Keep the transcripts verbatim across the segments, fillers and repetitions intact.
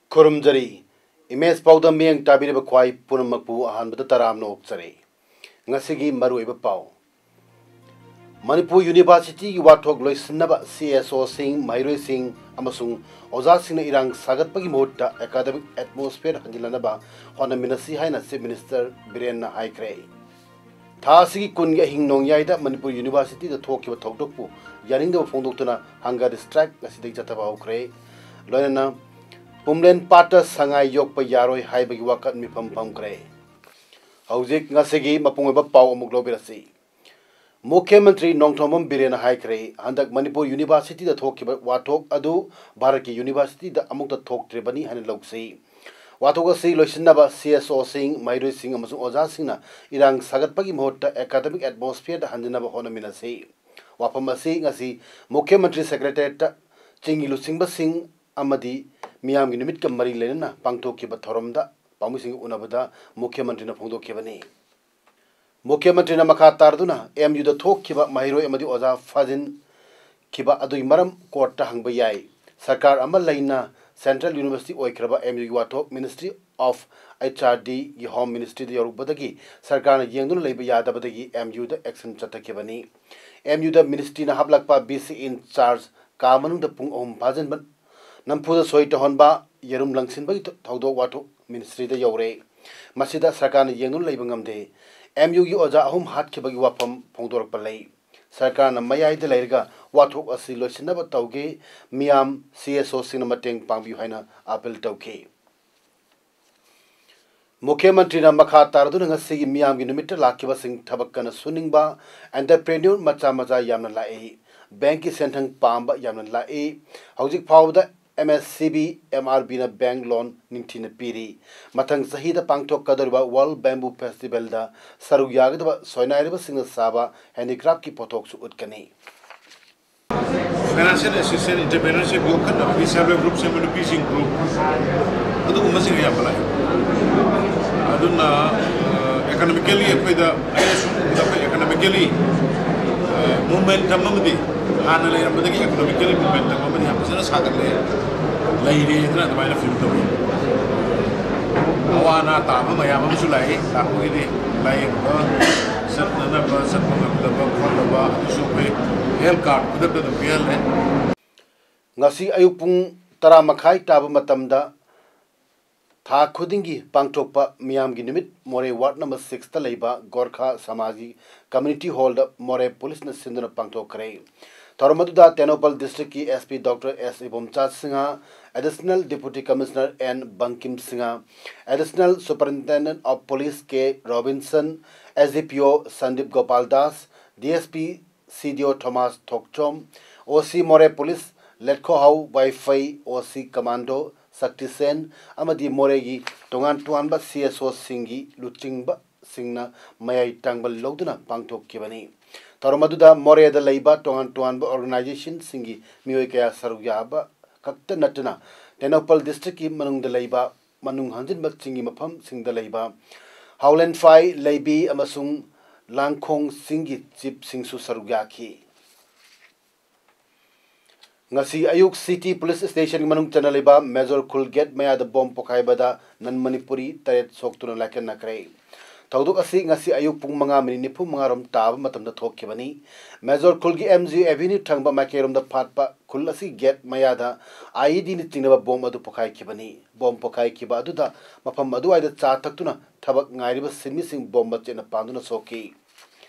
ꯈꯨꯔꯨꯝꯖꯔꯤ꯫ Image ꯄꯥꯎꯗ ꯃꯤꯠꯌꯦꯡ ꯇꯥꯕꯤꯔꯤꯕ ꯈ꯭ꯋꯥꯏ ꯄꯨꯝꯅꯃꯛꯄꯨ ꯑꯍꯥꯟꯕꯗ ꯇꯔꯥꯝꯅ ꯑꯣꯛꯆꯔꯤ꯫ ꯉꯁꯤꯒꯤ ꯃꯔꯨꯑꯣꯏꯕ ꯄꯥꯎ꯫ ꯃꯅꯤꯄꯨꯔ ꯌꯨꯅꯤꯚꯔꯁꯤꯇꯤꯒꯤ ꯋꯥꯊꯣꯛ ꯂꯣꯏꯁꯤꯟꯅꯕ ꯁꯤ ꯑꯦꯁ ꯑꯣꯁꯤꯡ, ꯃꯍꯩꯔꯣꯏꯁꯤꯡ ꯑꯃꯁꯨꯡ ꯑꯣꯖꯥꯁꯤꯡꯅ ꯏꯔꯥꯡ ꯁꯥꯒꯠꯄꯒꯤ ꯃꯍꯨꯠꯇ ꯑꯦꯀꯥꯗꯃꯤꯛ ꯑꯦꯠꯃꯣꯁꯐꯤꯌꯔ ꯍꯟꯖꯤꯜꯍꯟꯅꯕ ꯍꯣꯠꯅꯃꯤꯟꯅꯁꯤ ꯍꯥꯏꯅ ꯆꯤꯐ ꯃꯤꯅꯤꯁꯇꯔ ꯕꯤꯔꯦꯟꯅ ꯍꯥꯏꯈ꯭ꯔꯦ꯫ ꯊꯥ ꯑꯁꯤꯒꯤ ꯀꯨꯟꯒꯤ ꯑꯍꯤꯡ ꯅꯣꯡꯌꯥꯏꯗ ꯃꯅꯤꯄꯨꯔ ꯌꯨꯅꯤꯚꯔꯁꯤꯇꯤꯗ ꯊꯣꯛꯈꯤꯕ ꯊꯧꯗꯣꯛꯄꯨ ꯌꯥꯅꯤꯡꯗꯕ ꯐꯣꯡꯗꯣꯛꯇꯨꯅ ꯍꯪꯒꯔ ꯁ꯭ꯇ꯭ꯔꯥꯏꯛ ꯉꯁꯤꯗꯒꯤ ꯆꯠꯊꯕ ꯍꯧꯈ꯭ꯔꯦ꯫ ꯂꯣꯏꯅꯅ ꯄꯨꯝꯂꯦꯟ ꯄꯥꯠꯇ ꯁꯉꯥꯏ ꯌꯣꯛꯄ ꯌꯥꯔꯣꯏ ꯍꯥꯏꯕꯒꯤ ꯋꯥꯀꯠ ꯃꯤꯐꯝ ꯐꯝꯈ꯭ꯔꯦ꯫ ꯍꯧꯖꯤꯛ ꯉꯁꯤꯒꯤ ꯃꯄꯨꯡ ꯑꯣꯏꯕ ꯄꯥꯎ ꯑꯃꯨꯛ ꯂꯧꯕꯤꯔꯁꯤ꯫ ꯃꯨꯈ꯭ꯌ ꯃꯟꯇ꯭ꯔꯤ ꯅꯣꯡꯊꯣꯝꯕꯝ ꯕꯤꯔꯦꯟꯅ ꯍꯥꯏꯈ꯭ꯔꯦ, ꯍꯟꯗꯛ ꯃꯅꯤꯄꯨꯔ ꯌꯨꯅꯤꯚꯔꯁꯤꯇꯤꯗ ꯊꯣꯛꯈꯤꯕ ꯋꯥꯊꯣꯛ ꯑꯗꯨ ꯚꯥꯔꯠꯀꯤ ꯌꯨꯅꯤꯚꯔꯁꯤꯇꯤꯗ ꯑꯃꯨꯛꯇ ꯊꯣꯛꯇ꯭ꯔꯤꯕꯅꯤ ꯍꯥꯏꯅ ꯂꯧꯁꯤ꯫ ꯋꯥꯊꯣꯛ ꯑꯁꯤ ꯂꯣꯏꯁꯤꯟꯅꯕ ꯁꯤ ꯑꯦꯁ ꯑꯣꯁꯤꯡ, ꯃꯍꯩꯔꯣꯏꯁꯤꯡ ꯑꯃꯁꯨꯡ ꯑꯣꯖꯥꯁꯤꯡꯅ ꯏꯔꯥꯡ ꯁꯥꯒꯠꯄꯒꯤ ꯃꯍꯨꯠꯇ ꯑꯦꯀꯥꯗꯃꯤꯛ ꯑꯦꯠꯃꯣꯁꯐꯤꯌꯔꯗ ꯍꯟꯖꯤꯟꯅꯕ ꯍꯣꯠꯅꯃꯤꯟꯅꯁꯤ꯫ ꯋꯥꯐꯝ ꯑꯁꯤ ꯉꯁꯤ ꯃꯨꯈ꯭ꯌ ꯃꯟꯇ꯭ꯔꯤ ꯁꯦꯀ꯭ꯔꯦꯇꯔꯤꯌꯦꯠꯇ ꯆꯤꯡꯒꯤ ꯂꯨꯆꯤꯡꯕꯁꯤꯡ ꯑꯃꯗꯤ ꯃꯤꯌꯥꯝꯒꯤ ꯅꯨꯃꯤꯠꯀ ꯃꯔꯤ ꯂꯩꯅꯅ ꯄꯥꯡꯊꯣꯛꯈꯤꯕ ꯊꯧꯔꯝꯗ ꯄꯥꯎꯃꯤꯁꯤꯡꯒ ꯎꯅꯕꯗ ꯃꯨꯈ꯭ꯌ ꯃꯟꯇ꯭ꯔꯤꯅ ꯐꯣꯡꯗꯣꯛꯈꯤꯕꯅꯤ꯫ ꯃꯨꯈ꯭ꯌ ꯃꯟꯇ꯭ꯔꯤꯅ ꯃꯈꯥ ꯇꯥꯔꯗꯨꯅ ꯑꯦꯝ ꯌꯨꯗ ꯊꯣꯛꯈꯤꯕ ꯃꯍꯩꯔꯣꯏ ꯑꯃꯗꯤ ꯑꯣꯖꯥ ꯐꯥꯖꯤꯟꯈꯤꯕ ꯑꯗꯨꯒꯤ ꯃꯔꯝ ꯀꯣꯔꯠꯇ ꯍꯪꯕ ꯌꯥꯏ꯫ ꯁꯔꯀꯥꯔ ꯑꯃ ꯂꯩꯅ ꯁꯦꯟꯇ꯭ꯔꯦꯜ ꯌꯨꯅꯤꯚꯔꯁꯤꯇꯤ ꯑꯣꯏꯈ꯭ꯔꯕ ꯑꯦꯝ ꯌꯨꯒꯤ ꯋꯥꯊꯣꯛ ꯃꯤꯅꯤꯁꯇ꯭ꯔꯤ ꯑꯣꯐ ꯑꯩꯆ ꯑꯥꯔ ꯗꯤꯒꯤ ꯍꯣꯝ ꯃꯤꯅꯤꯁꯇ꯭ꯔꯤꯗ ꯌꯧꯔꯛꯄꯗꯒꯤ ꯁꯔꯀꯥꯔꯅ ꯌꯦꯡꯗꯨꯅ ꯂꯩꯕ ꯌꯥꯗꯕꯗꯒꯤ ꯑꯦꯝ ꯌꯨꯗ ꯑꯦꯛꯁꯟ ꯆꯠꯊꯈꯤꯕꯅꯤ꯫ ꯑꯦꯝ ꯌꯨꯗ ꯃꯤꯅꯤꯁꯇ꯭ꯔꯤꯅ ꯍꯥꯞꯂꯛꯄ ꯚꯤ ꯁꯤ ꯏꯟ ꯆꯥꯔꯖ ꯀꯥ ꯃꯅꯨꯡꯗ ꯄꯨꯡ ꯑꯍꯨꯝ ꯐꯥꯖꯤꯟꯕ, ꯅꯝꯐꯨꯗ ꯁꯣꯏ ꯇꯧꯍꯟꯕ, ꯌꯦꯔꯨꯝ ꯂꯪꯁꯤꯟꯕꯒꯤ ꯊ-, ꯊꯧꯗꯣꯛ ꯋꯥꯊꯣꯛ ꯃꯤꯅꯤꯁꯇ꯭ꯔꯤꯗ ꯌꯧꯔꯦ꯫ ꯃꯁꯤꯗ ꯁꯔꯀꯥꯔꯅ ꯌꯦꯡꯗꯨꯅ ꯂꯩꯕ ꯉꯝꯗꯦ꯫ ꯑꯦꯝ ꯌꯨꯒꯤ ꯑꯣꯖꯥ ꯑꯍꯨꯝ ꯍꯥꯠꯈꯤꯕꯒꯤ ꯋꯥꯐꯝ ꯐꯣꯡꯗꯣꯔꯛꯄ ꯂꯩ꯫ ꯁꯔꯀꯥꯔꯅ ꯃꯌꯥꯏꯗ ꯂꯩꯔꯒ ꯋꯥꯊꯣꯛ ꯑꯁꯤ ꯂꯣꯏꯁꯤꯟꯅꯕ ꯇꯧꯒꯦ, ꯃꯤꯌꯥꯝ ꯁꯤ ꯑꯦꯁ ꯑꯣꯁꯤꯡꯅ ꯃꯇꯦꯡ ꯄꯥꯡꯕꯤꯌꯨ ꯍꯥꯏꯅ ꯑꯥꯄꯤꯜ ꯇꯧꯈꯤ꯫ ꯃꯨꯈ꯭ꯌ ꯃꯟꯇ꯭ꯔꯤꯅ ꯃꯈꯥ ꯇꯥꯔꯗꯨꯅ ꯉꯁꯤꯒꯤ ꯃꯤꯌꯥꯝꯒꯤ ꯅꯨꯃꯤꯠꯇ ꯂꯥꯛꯈꯤꯕꯁꯤꯡ ꯊꯕꯛ ꯀꯟꯅ ꯁꯨꯅꯤꯡꯕ, ꯑꯦꯟꯇꯔꯄ꯭ꯔꯦꯅ꯭ꯌꯨꯔ ꯃꯆꯥ ꯃꯆꯥ ꯌꯥꯝꯅ ꯂꯥꯛꯏ, ꯕꯦꯡꯀꯤ ꯁꯦꯟꯊꯪ ꯄꯥꯝꯕ ꯌꯥꯝꯅ ꯂꯥꯛꯏ꯫ ꯍꯧꯖꯤꯛ ꯐꯥꯎꯕꯗ M S C B M R Bꯅ bank loan ꯅꯤꯡꯊꯤꯅ ꯄꯤꯔꯤ꯫ ꯃꯊꯪ ꯆꯍꯤꯗ ꯄꯥꯡꯊꯣꯛꯀꯗꯧꯔꯤꯕ World Bamboo Festivalꯗ ꯁꯔꯨꯛ ꯌꯥꯒꯗꯕ ꯁꯣꯏꯅꯥꯏꯔꯕꯁꯤꯡꯅ ꯁꯥꯕ handicraftꯀꯤ ꯄꯣꯠꯊꯣꯛꯁꯨ ꯎꯠꯀꯅꯤ꯫ Financial assistance, entrepreneurship ꯌꯣꯛꯈꯠꯅꯕꯒꯤ self help group ꯁꯦꯝꯕ ꯅꯨꯄꯤꯁꯤꯡ group ꯑꯗꯨꯒꯨꯝꯕꯁꯤꯡ ꯑꯌꯥꯝꯕ ꯂꯥꯛꯏ꯫ ꯑꯗꯨꯅ economically ꯑꯩꯈꯣꯏꯗ ꯑꯩꯅ ꯁꯨꯝ ꯎꯕꯗ ꯑꯩꯈꯣꯏ economically momentum ꯑꯃꯗꯤ ꯍꯥꯟꯅ ꯂꯩꯔꯝꯕꯗꯒꯤ economically momentum ꯑꯃꯗꯤ ꯌꯥꯝ ꯐꯖꯅ ꯁꯥꯒꯠꯂꯛꯑꯦ, ꯂꯩꯔꯦ ꯍꯥꯏꯗꯅ ꯑꯗꯨꯃꯥꯏꯅ feel ꯇꯧꯏ꯫ ꯑꯋꯥ ꯑꯅꯥ ꯇꯥꯕ ꯃꯌꯥꯝ ꯑꯃꯁꯨ ꯂꯥꯛꯏ꯫ ꯂꯥꯛꯄꯒꯤꯗꯤ ꯂꯥꯏꯌꯦꯡꯕ ꯆꯠꯅꯅꯕ, ꯆꯠꯄ ꯉꯝꯗꯕ ꯈꯣꯠꯇꯕ ꯑꯗꯨꯁꯨ ꯑꯩꯈꯣꯏ health card ꯈꯨꯗꯛꯇ ꯑꯗꯨꯝ ꯄꯤꯍꯜꯂꯦ꯫ ꯉꯁꯤ ꯑꯌꯨꯛ ꯄꯨꯡ ꯇꯔꯥ ꯃꯈꯥꯏ ꯇꯥꯕ ꯃꯇꯝꯗ ꯊꯥ ꯈꯨꯗꯤꯡꯒꯤ ꯄꯥꯡꯊꯣꯛꯄ ꯃꯤꯌꯥꯝꯒꯤ ꯅꯨꯃꯤꯠ ꯃꯣꯔꯦ ward number sixꯇ ꯂꯩꯕ ꯒꯣꯔꯈꯥ ꯁꯃꯥꯖꯒꯤ community hallꯗ ꯃꯣꯔꯦ policeꯅ ꯁꯤꯟꯗꯨꯅ ꯄꯥꯡꯊꯣꯛꯈ꯭ꯔꯦ꯫ ꯊꯧꯔꯝ ꯑꯗꯨꯗ ꯇꯦꯡꯅꯧꯄꯜ districtꯀꯤ S P Doctor S Ibomcha Singh, Additional Deputy Commissioner N Bankim Singh, Additional Superintendent of Police K Robinson, S D P O Sandeep Gopal Das, D S P C D O Thomas Thokchom, O C Moreh police Letkhohao Vaiphei, O C commando ꯁꯛꯇꯤꯁꯦꯟ ꯑꯃꯗꯤ ꯃꯣꯔꯦꯒꯤ ꯇꯣꯉꯥꯟ ꯇꯣꯉꯥꯟꯕ C S Oꯁꯤꯡꯒꯤ ꯂꯨꯆꯤꯡꯕꯁꯤꯡꯅ ꯃꯌꯥꯏ ꯇꯥꯡꯕ ꯂꯧꯗꯨꯅ ꯄꯥꯡꯊꯣꯛꯈꯤꯕꯅꯤ꯫ ꯊꯧꯔꯝ ꯑꯗꯨꯗ ꯃꯣꯔꯦꯗ ꯂꯩꯕ ꯇꯣꯉꯥꯟ ꯇꯣꯉꯥꯟꯕ organizationꯁꯤꯡꯒꯤ ꯃꯤꯑꯣꯏ ꯀꯌꯥ ꯁꯔꯨꯛ ꯌꯥꯕ ꯈꯛꯇ ꯅꯠꯇꯅ ꯇꯦꯡꯅꯧꯄꯜ districtꯀꯤ ꯃꯅꯨꯡꯗ ꯂꯩꯕ ꯃꯅꯨꯡ ꯍꯟꯖꯤꯟꯕ ꯆꯤꯡꯒꯤ ꯃꯐꯝꯁꯤꯡꯗ ꯂꯩꯕ ꯍꯥꯎꯂꯦꯟꯐꯥꯏ, ꯂꯩꯕꯤ ꯑꯃꯁꯨꯡ ꯂꯥꯡꯈꯣꯡ ꯆꯤꯡꯒꯤ chiefꯁꯤꯡꯁꯨ ꯁꯔꯨꯛ ꯌꯥꯈꯤ꯫ ꯉꯁꯤ ꯑꯌꯨꯛ City Police Stationꯒꯤ ꯃꯅꯨꯡ ꯆꯟꯅ ꯂꯩꯕ Major ꯈꯨꯜ gate ꯃꯌꯥꯗ bomb ꯄꯣꯈꯥꯏꯕꯗ non Manipuri ꯇꯔꯦꯠ ꯁꯣꯛꯇꯨꯅ ꯂꯥꯏꯀꯠꯅꯈ꯭ꯔꯦ꯫ ꯊꯧꯗꯣꯛ ꯑꯁꯤ ꯉꯁꯤ ꯑꯌꯨꯛ ꯄꯨꯡ ꯃꯉꯥ minute ꯅꯤꯐꯨ ꯃꯉꯥ ꯔꯣꯝ ꯇꯥꯕ ꯃꯇꯝꯗ ꯊꯣꯛꯈꯤꯕꯅꯤ꯫ Major ꯈꯨꯜꯒꯤ M G Avenue ꯊꯪꯕ ꯃꯥꯏꯀꯩꯔꯣꯝꯗ ꯐꯥꯠꯄ ꯈꯨꯜ ꯑꯁꯤ gate ꯃꯌꯥꯗ I E Dꯅ ꯆꯤꯡꯅꯕ bomb ꯑꯗꯨ ꯄꯣꯈꯥꯏꯈꯤꯕꯅꯤ꯫ Bomb ꯄꯣꯈꯥꯏꯈꯤꯕ ꯑꯗꯨꯗ ꯃꯐꯝ ꯑꯗꯨꯋꯥꯏꯗ ꯆꯥ ꯊꯛꯇꯨꯅ ꯊꯕꯛ ꯉꯥꯏꯔꯤꯕ ꯁꯤꯟꯃꯤꯁꯤꯡ bomb ꯃꯆꯦꯠꯅ ꯄꯥꯟꯗꯨꯅ ꯁꯣꯛꯈꯤ꯫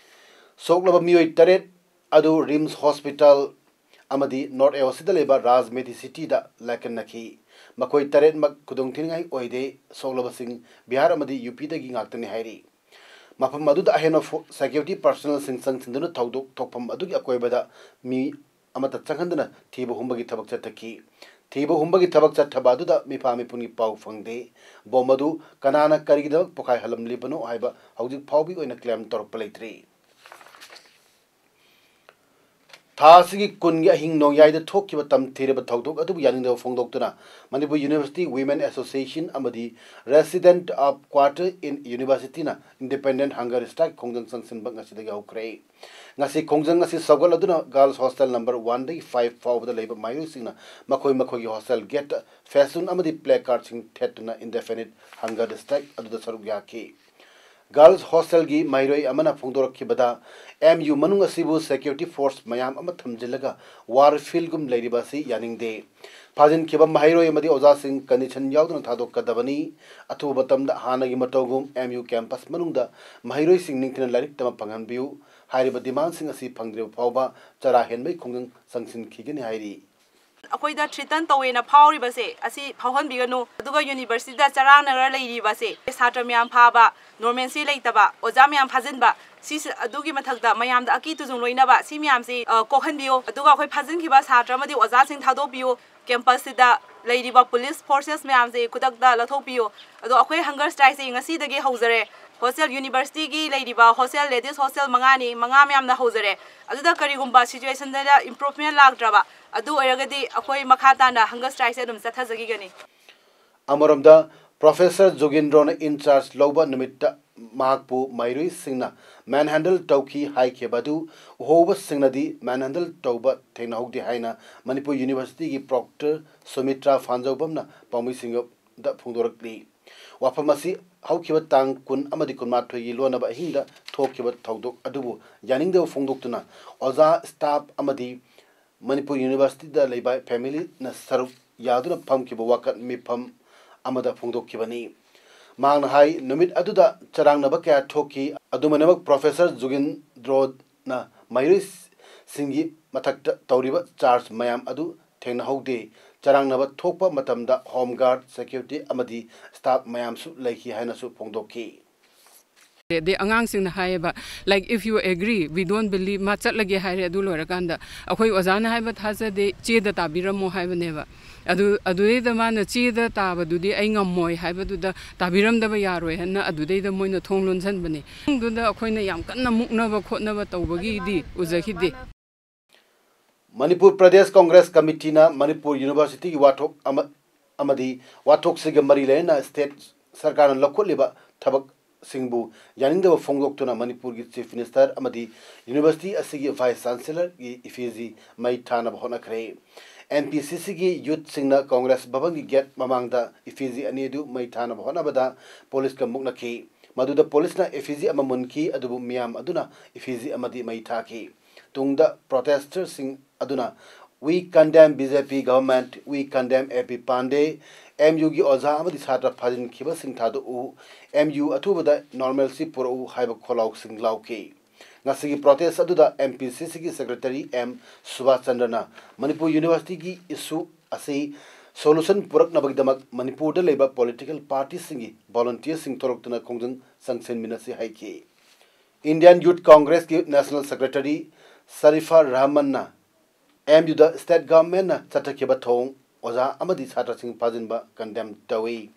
ꯁꯣꯛꯂꯕ ꯃꯤꯑꯣꯏ ꯇꯔꯦꯠ ꯑꯗꯨ RIMS Hospital ꯑꯃꯗꯤ North A O Cꯗ ꯂꯩꯕ Raj Medicityꯗ ꯂꯥꯏꯀꯠꯅꯈꯤ꯫ ꯃꯈꯣꯏ ꯇꯔꯦꯠꯃꯛ ꯈꯨꯗꯣꯡꯊꯤꯅꯤꯡꯉꯥꯏ ꯑꯣꯏꯗꯦ꯫ ꯁꯣꯛꯂꯕꯁꯤꯡ ꯕꯤꯍꯥꯔ ꯑꯃꯗꯤ UPꯗꯒꯤ ꯉꯥꯛꯇꯅꯤ ꯍꯥꯏꯔꯤ꯫ ꯃꯐꯝ ꯑꯗꯨꯗ ꯑꯍꯦꯟꯕ ꯐꯣ-, security personnelꯁꯤꯡ ꯆꯪꯁꯤꯟꯗꯨꯅ ꯊꯧꯗꯣꯛ ꯊꯣꯛꯐꯝ ꯑꯗꯨꯒꯤ ꯑꯀꯣꯏꯕꯗ ꯃꯤ ꯑꯃꯠꯇ ꯆꯪꯍꯟꯗꯅ ꯊꯤꯕ ꯍꯨꯝꯕꯒꯤ ꯊꯕꯛ ꯆꯠꯊꯈꯤ꯫ ꯊꯤꯕ ꯍꯨꯝꯕꯒꯤ ꯊꯕꯛ ꯆꯠꯊꯕ ꯑꯗꯨꯗ ꯃꯤꯐꯥ ꯃꯤꯄꯨꯟꯒꯤ ꯄꯥꯎ ꯐꯪꯗꯦ꯫ ꯕꯣꯝ ꯑꯗꯨ ꯀꯅꯥꯅ ꯀꯔꯤꯒꯤꯗꯃꯛ ꯄꯣꯈꯥꯏꯍꯜꯂꯝꯂꯤꯕꯅꯣ ꯍꯥꯏꯕ ꯍꯧꯖꯤꯛ ꯐꯥꯎꯕꯒꯤ ꯑꯣꯏꯅ ꯀ꯭ꯂꯦꯝ ꯇꯧꯔꯛꯄ ꯂꯩꯇ꯭ꯔꯤ꯫ ꯊꯥ ꯑꯁꯤꯒꯤ ꯀꯨꯟꯒꯤ ꯑꯍꯤꯡ ꯅꯣꯡꯌꯥꯏꯗ ꯊꯣꯛꯈꯤꯕ ꯇꯝꯊꯤꯔꯕ ꯊꯧꯗꯣꯛ ꯑꯗꯨꯕꯨ ꯌꯥꯅꯤꯡꯗꯕ ꯐꯣꯡꯗꯣꯛꯇꯨꯅ ꯃꯅꯤꯄꯨꯔ ꯌꯨꯅꯤꯚꯔꯁꯤꯇꯤ ꯋꯤꯃꯦꯟ ꯑꯦꯁꯣꯁꯤꯌꯦꯁꯟ ꯑꯃꯗꯤ Resident of Quarter in Universityꯅ Independent Hunger Strike ꯈꯣꯡꯖꯪ ꯆꯪꯁꯤꯟꯕ ꯉꯁꯤꯗꯒꯤ ꯍꯧꯈ꯭ꯔꯦ꯫ ꯉꯁꯤ ꯈꯣꯡꯖꯪ ꯑꯁꯤ ꯁꯧꯒꯠꯂꯗꯨꯅ Girls Hostel number one ꯗꯒꯤ five ꯐꯥꯎꯕꯗ ꯂꯩꯕ ꯃꯍꯩꯔꯣꯏꯁꯤꯡꯅ ꯃꯈꯣꯏ ꯃꯈꯣꯏꯒꯤ ꯍꯣꯁꯇꯦꯜ ꯒꯦꯠꯇ ꯐꯦꯁꯇꯨꯟ ꯑꯃꯗꯤ ꯄ꯭ꯂꯦ ꯀꯥꯔꯗꯁꯤꯡ ꯊꯦꯠꯇꯨꯅ indefinite hunger strike ꯑꯗꯨꯗ ꯁꯔꯨꯛ ꯌꯥꯈꯤ꯫ Girls Hostelꯒꯤ ꯃꯍꯩꯔꯣꯏ ꯑꯃꯅ ꯐꯣꯡꯗꯣꯔꯛꯈꯤꯕꯗ, M U ꯃꯅꯨꯡ ꯑꯁꯤꯕꯨ security force ꯃꯌꯥꯝ ꯑꯃ ꯊꯝꯖꯤꯜꯂꯒ war fieldꯒꯨꯝ ꯂꯩꯔꯤꯕ ꯑꯁꯤ ꯌꯥꯅꯤꯡꯗꯦ꯫ ꯐꯥꯖꯤꯟꯈꯤꯕ ꯃꯍꯩꯔꯣꯏ ꯑꯃꯗꯤ ꯑꯣꯖꯥꯁꯤꯡ condition ꯌꯥꯎꯗꯅ ꯊꯥꯗꯣꯛꯀꯗꯕꯅꯤ꯫ ꯑꯊꯨꯕ ꯃꯇꯝꯗ ꯍꯥꯟꯅꯒꯤ ꯃꯇꯧꯒꯨꯝ M U campus ꯃꯅꯨꯡꯗ ꯃꯍꯩꯔꯣꯏꯁꯤꯡ ꯅꯤꯡꯊꯤꯅ ꯂꯥꯏꯔꯤꯛ ꯇꯝꯕ ꯐꯪꯍꯟꯕꯤꯌꯨ꯫ ꯍꯥꯏꯔꯤꯕ demandꯁꯤꯡ ꯑꯁꯤ ꯐꯪꯗ꯭ꯔꯤꯕ ꯐꯥꯎꯕ ꯆꯔꯥ ꯍꯦꯟꯕꯒꯤ ꯈꯣꯡꯖꯪ ꯆꯪꯁꯤꯟꯈꯤꯒꯅꯤ ꯍꯥꯏꯔꯤ꯫ ꯑꯩꯈꯣꯏꯗ threaten ꯇꯧꯋꯦꯅ ꯐꯥꯎꯔꯤꯕꯁꯦ ꯑꯁꯤ ꯐꯥꯎꯍꯟꯕꯤꯒꯅꯨ꯫ ꯑꯗꯨꯒ universityꯗ ꯆꯔꯥꯡꯅꯔ ꯂꯩꯔꯤꯕꯁꯦ ꯁꯥꯇ꯭ꯔ ꯃꯌꯥꯝ ꯐꯥꯕ, normalcy ꯂꯩꯇꯕ, ꯑꯣꯖꯥ ꯃꯌꯥꯝ ꯐꯥꯖꯤꯟꯕ, ꯁꯤꯁꯦ ꯑꯗꯨꯒꯤ ꯃꯊꯛꯇ ꯃꯌꯥꯝꯗ ꯑꯀꯤ ꯇꯨꯖꯨꯡ ꯂꯣꯏꯅꯕ ꯁꯤ ꯃꯌꯥꯝꯁꯤ, ꯑ, ꯀꯣꯛꯍꯟꯕꯤꯌꯨ꯫ ꯑꯗꯨꯒ ꯑꯩꯈꯣꯏ ꯐꯥꯖꯤꯟꯈꯤꯕ ꯁꯥꯇ꯭ꯔ ꯑꯃꯗꯤ ꯑꯣꯖꯥꯁꯤꯡ ꯊꯥꯗꯣꯛꯄꯤꯌꯨ꯫ Campusꯁꯤꯗ ꯂꯩꯔꯤꯕ police forces ꯃꯌꯥꯝꯁꯤ ꯈꯨꯗꯛꯇ ꯂꯧꯊꯣꯛꯄꯤꯌꯨ꯫ ꯑꯗꯣ ꯑꯩꯈꯣꯏ hunger strikeꯁꯤ ꯉꯁꯤꯗꯒꯤ ꯍꯧꯖꯔꯦ꯫ Hostel universityꯒꯤ ꯂꯩꯔꯤꯕ hostel, ladies hostel ꯃꯉꯥꯅꯤ, ꯃꯉꯥ ꯃꯌꯥꯝꯅ ꯍꯧꯖꯔꯦ꯫ ꯑꯗꯨꯗ ꯀꯔꯤꯒꯨꯝꯕ situationꯗ improvement ꯂꯥꯛꯇ꯭ꯔꯕ ꯑꯗꯨ ꯑꯣꯏꯔꯒꯗꯤ ꯑꯩꯈꯣꯏ ꯃꯈꯥ ꯇꯥꯅ hunger strikeꯁꯦ ꯑꯗꯨꯝ ꯆꯠꯊꯖꯈꯤꯒꯅꯤ꯫ ꯑꯃꯔꯣꯝꯗ, Professor ꯖꯨꯒꯤꯟꯗ꯭ꯔꯣꯅ in charge ꯂꯧꯕ ꯅꯨꯃꯤꯠꯇ ꯃꯍꯥꯛꯄꯨ ꯃꯍꯩꯔꯣꯏꯁꯤꯡꯅ manhandle ꯇꯧꯈꯤ ꯍꯥꯏꯈꯤꯕ ꯑꯗꯨ ꯎꯍꯧꯕꯁꯤꯡꯅꯗꯤ manhandle ꯇꯧꯕ ꯊꯦꯡꯅꯍꯧꯗꯦ ꯍꯥꯏꯅ ꯃꯅꯤꯄꯨꯔ universityꯒꯤ proctor ꯁꯨꯃꯤꯇ꯭ꯔꯥ ꯐꯥꯟꯖꯧꯕꯝꯅ ꯄꯥꯎꯃꯤꯁꯤꯡꯗ ꯐꯣꯡꯗꯣꯔꯛꯂꯤ꯫ ꯋꯥꯐꯝ ꯑꯁꯤ ꯍꯧꯈꯤꯕ ꯇꯥꯡ ꯀꯨꯟ ꯑꯃꯗꯤ ꯀꯨꯟꯃꯥꯊꯣꯏꯒꯤ ꯂꯣꯟꯅꯕ ꯑꯍꯤꯡꯗ ꯊꯣꯛꯈꯤꯕ ꯊꯧꯗꯣꯛ ꯑꯗꯨꯕꯨ ꯌꯥꯅꯤꯡꯗꯕ ꯐꯣꯡꯗꯣꯛꯇꯨꯅ ꯑꯣꯖꯥ, staff ꯑꯃꯗꯤ ꯃꯅꯤꯄꯨꯔ universityꯗ ꯂꯩꯕ familyꯅ ꯁꯔꯨꯛ ꯌꯥꯗꯨꯅ ꯐꯝꯈꯤꯕ ꯋꯥꯀꯠ ꯃꯤꯐꯝ ꯑꯃꯗ ꯐꯣꯡꯗꯣꯛꯈꯤꯕꯅꯤ꯫ ꯃꯍꯥꯛꯅ ꯍꯥꯏ, ꯅꯨꯃꯤꯠ ꯑꯗꯨꯗ ꯆꯔꯥꯡꯅꯕ ꯀꯌꯥ ꯊꯣꯛꯈꯤ꯫ ꯑꯗꯨꯃꯛꯅꯃꯛ Professor ꯖꯨꯒꯤꯟꯗ꯭ꯔꯣꯅ ꯃꯍꯩꯔꯣꯏꯁꯤꯡꯒꯤ ꯃꯊꯛꯇ ꯇꯧꯔꯤꯕ charge ꯃꯌꯥꯝ ꯑꯗꯨ ꯊꯦꯡꯅꯍꯧꯗꯦ꯫ ꯆꯔꯥꯡꯅꯕ ꯊꯣꯛꯄ ꯃꯇꯝꯗ home guard, security ꯑꯃꯗꯤ staff ꯃꯌꯥꯝꯁꯨ ꯂꯩꯈꯤ ꯍꯥꯏꯅꯁꯨ ꯐꯣꯡꯗꯣꯛꯈꯤ꯫ ꯑꯗꯩ ꯑꯉꯥꯡꯁꯤꯡꯅ ꯍꯥꯏꯌꯦꯕ, like, "If you agree, we don't believe," ꯃꯥ ꯆꯠꯂꯒꯦ ꯍꯥꯏꯔꯦ, ꯑꯗꯨ ꯂꯣꯏꯔꯀꯥꯟꯗ, "ꯑꯩꯈꯣꯏ ꯑꯣꯖꯥꯅ ꯍꯥꯏꯕ ꯊꯥꯖꯗꯦ, ꯆꯦꯗ ꯇꯥꯕꯤꯔꯝꯃꯣ," ꯍꯥꯏꯕꯅꯦꯕ꯫ ꯑꯗꯨ, ꯑꯗꯨꯗꯩꯗ ꯃꯥꯅ ꯆꯦꯗ ꯇꯥꯕꯗꯨꯗꯤ ꯑꯩ ꯉꯝꯃꯣꯏ ꯍꯥꯏꯕꯗꯨꯗ, ꯇꯥꯕꯤꯔꯝꯗꯕ ꯌꯥꯔꯣꯏ ꯍꯥꯏꯅ ꯑꯗꯨꯗꯩꯗ ꯃꯣꯏꯅ ꯊꯣꯡ ꯂꯣꯟꯁꯤꯟꯕꯅꯦ꯫ ꯑꯗꯨꯗ ꯑꯩꯈꯣꯏꯅ ꯌꯥꯝ ꯀꯟꯅ ꯃꯨꯛꯅꯕ ꯈꯣꯠꯅꯕ ꯇꯧꯕꯒꯤꯗꯤ ꯎꯖꯈꯤꯗꯦ꯫ ꯃꯅꯤꯄꯨꯔ ꯄ꯭ꯔꯗꯦꯁ ꯀꯣꯡꯒ꯭ꯔꯦꯁ ꯀꯃꯤꯇꯤꯅ ꯃꯅꯤꯄꯨꯔ ꯌꯨꯅꯤꯚꯔꯁꯤꯇꯤꯒꯤ ꯋꯥꯊꯣꯛ ꯑꯃ-, ꯑꯃꯗꯤ ꯋꯥꯊꯣꯛꯁꯤꯒ ꯃꯔꯤ ꯂꯩꯅꯅ ꯁ꯭ꯇꯦꯠ ꯁꯔꯀꯥꯔꯅ ꯂꯧꯈꯠꯂꯤꯕ ꯊꯕꯛꯁꯤꯡꯕꯨ ꯌꯥꯅꯤꯡꯗꯕ ꯐꯣꯡꯗꯣꯛꯇꯨꯅ ꯃꯅꯤꯄꯨꯔꯒꯤ ꯆꯤꯐ ꯃꯤꯅꯤꯁꯇꯔ ꯑꯃꯗꯤ ꯌꯨꯅꯤꯚꯔꯁꯤꯇꯤ ꯑꯁꯤꯒꯤ ꯚꯥꯏꯁ ꯆꯥꯟꯁꯦꯂꯔꯒꯤ ꯏꯐꯤꯖꯤ ꯃꯩ ꯊꯥꯅꯕ ꯍꯣꯠꯅꯈ꯭ꯔꯦ꯫ ꯑꯦꯟ ꯄꯤ ꯁꯤ ꯁꯤꯒꯤ ꯌꯨꯠꯁꯤꯡꯅ ꯀꯣꯡꯒ꯭ꯔꯦꯁ ꯚꯕꯟꯒꯤ ꯒꯦꯠ ꯃꯃꯥꯡꯗ ꯏꯐꯤꯖꯤ ꯑꯅꯤ ꯑꯗꯨ ꯃꯩ ꯊꯥꯅꯕ ꯍꯣꯠꯅꯕꯗ ꯄꯨꯂꯤꯁꯀ ꯃꯨꯛꯅꯈꯤ꯫ ꯃꯗꯨꯗ ꯄꯨꯂꯤꯁꯅ ꯏꯐꯤꯖꯤ ꯑꯃ ꯃꯨꯟꯈꯤ, ꯑꯗꯨꯕꯨ ꯃꯤꯌꯥꯝ ꯑꯗꯨꯅ ꯏꯐꯤꯖꯤ ꯑꯃꯗꯤ ꯃꯩ ꯊꯥꯈꯤ꯫ ꯇꯨꯡꯗ ꯄ꯭ꯔꯣꯇꯦꯁꯇꯔꯁꯤꯡ ꯑꯗꯨꯅ "We condemn B J P government, we condemn A P Pandey, M U ꯒꯤ ꯑꯣꯖꯥ ꯑꯃꯗꯤ ꯁꯥꯇ꯭ꯔ ꯐꯥꯖꯤꯟꯈꯤꯕꯁꯤꯡ ꯊꯥꯗꯣꯛꯎ, M U ꯑꯊꯨꯕꯗ normalcy ꯄꯨꯔꯛꯎ" ꯍꯥꯏꯕ ꯈꯣꯜꯂꯥꯎꯁꯤꯡ ꯂꯥꯎꯈꯤ꯫ ꯉꯁꯤꯒꯤ ꯄ꯭ꯔꯣꯇꯦꯁ ꯑꯗꯨꯗ ꯑꯦꯝ ꯄꯤ ꯁꯤ ꯁꯤꯒꯤ ꯁꯦꯀ꯭ꯔꯦꯇꯔꯤ ꯑꯦꯝ ꯁꯨꯕꯥꯁ ꯆꯟꯗ꯭ꯔꯅ ꯃꯅꯤꯄꯨꯔ ꯌꯨꯅꯤꯚꯔꯁꯤꯇꯤꯒꯤ ꯏꯁꯨ ꯑꯁꯤ ꯁꯣꯂꯨꯁꯟ ꯄꯨꯔꯛꯅꯕꯒꯤꯗꯃꯛ ꯃꯅꯤꯄꯨꯔꯗ ꯂꯩꯕ ꯄꯣꯂꯤꯇꯤꯀꯦꯜ ꯄꯥꯔꯇꯤꯁꯤꯡꯒꯤ ꯚꯣꯂꯨꯟꯇꯤꯌꯔꯁꯤꯡ ꯊꯣꯛꯂꯛꯇꯨꯅ ꯈꯣꯡꯖꯪ ꯆꯪꯁꯤꯟꯃꯤꯟꯅꯁꯤ ꯍꯥꯏꯈꯤ꯫ ꯏꯟꯗꯤꯌꯟ ꯌꯨꯠ ꯀꯣꯡꯒ꯭ꯔꯦꯁꯀꯤ ꯅꯦꯁꯅꯦꯜ ꯁꯦꯀ꯭ꯔꯦꯇꯔꯤ ꯁꯔꯤꯐꯥ ꯔꯍꯃꯟꯅ ꯑꯦꯝ ꯌꯨꯗ ꯁ꯭ꯇꯦꯠ ꯒꯚꯔꯟꯃꯦꯟꯠꯅ ꯆꯠꯊꯈꯤꯕ ꯊꯧꯑꯣꯡ, ꯑꯣꯖꯥ ꯑꯃꯗꯤ ꯁꯥꯇ꯭ꯔꯁꯤꯡ ꯐꯥꯖꯤꯟꯕ ꯀꯟꯗꯦꯝ ꯇꯧꯏ꯫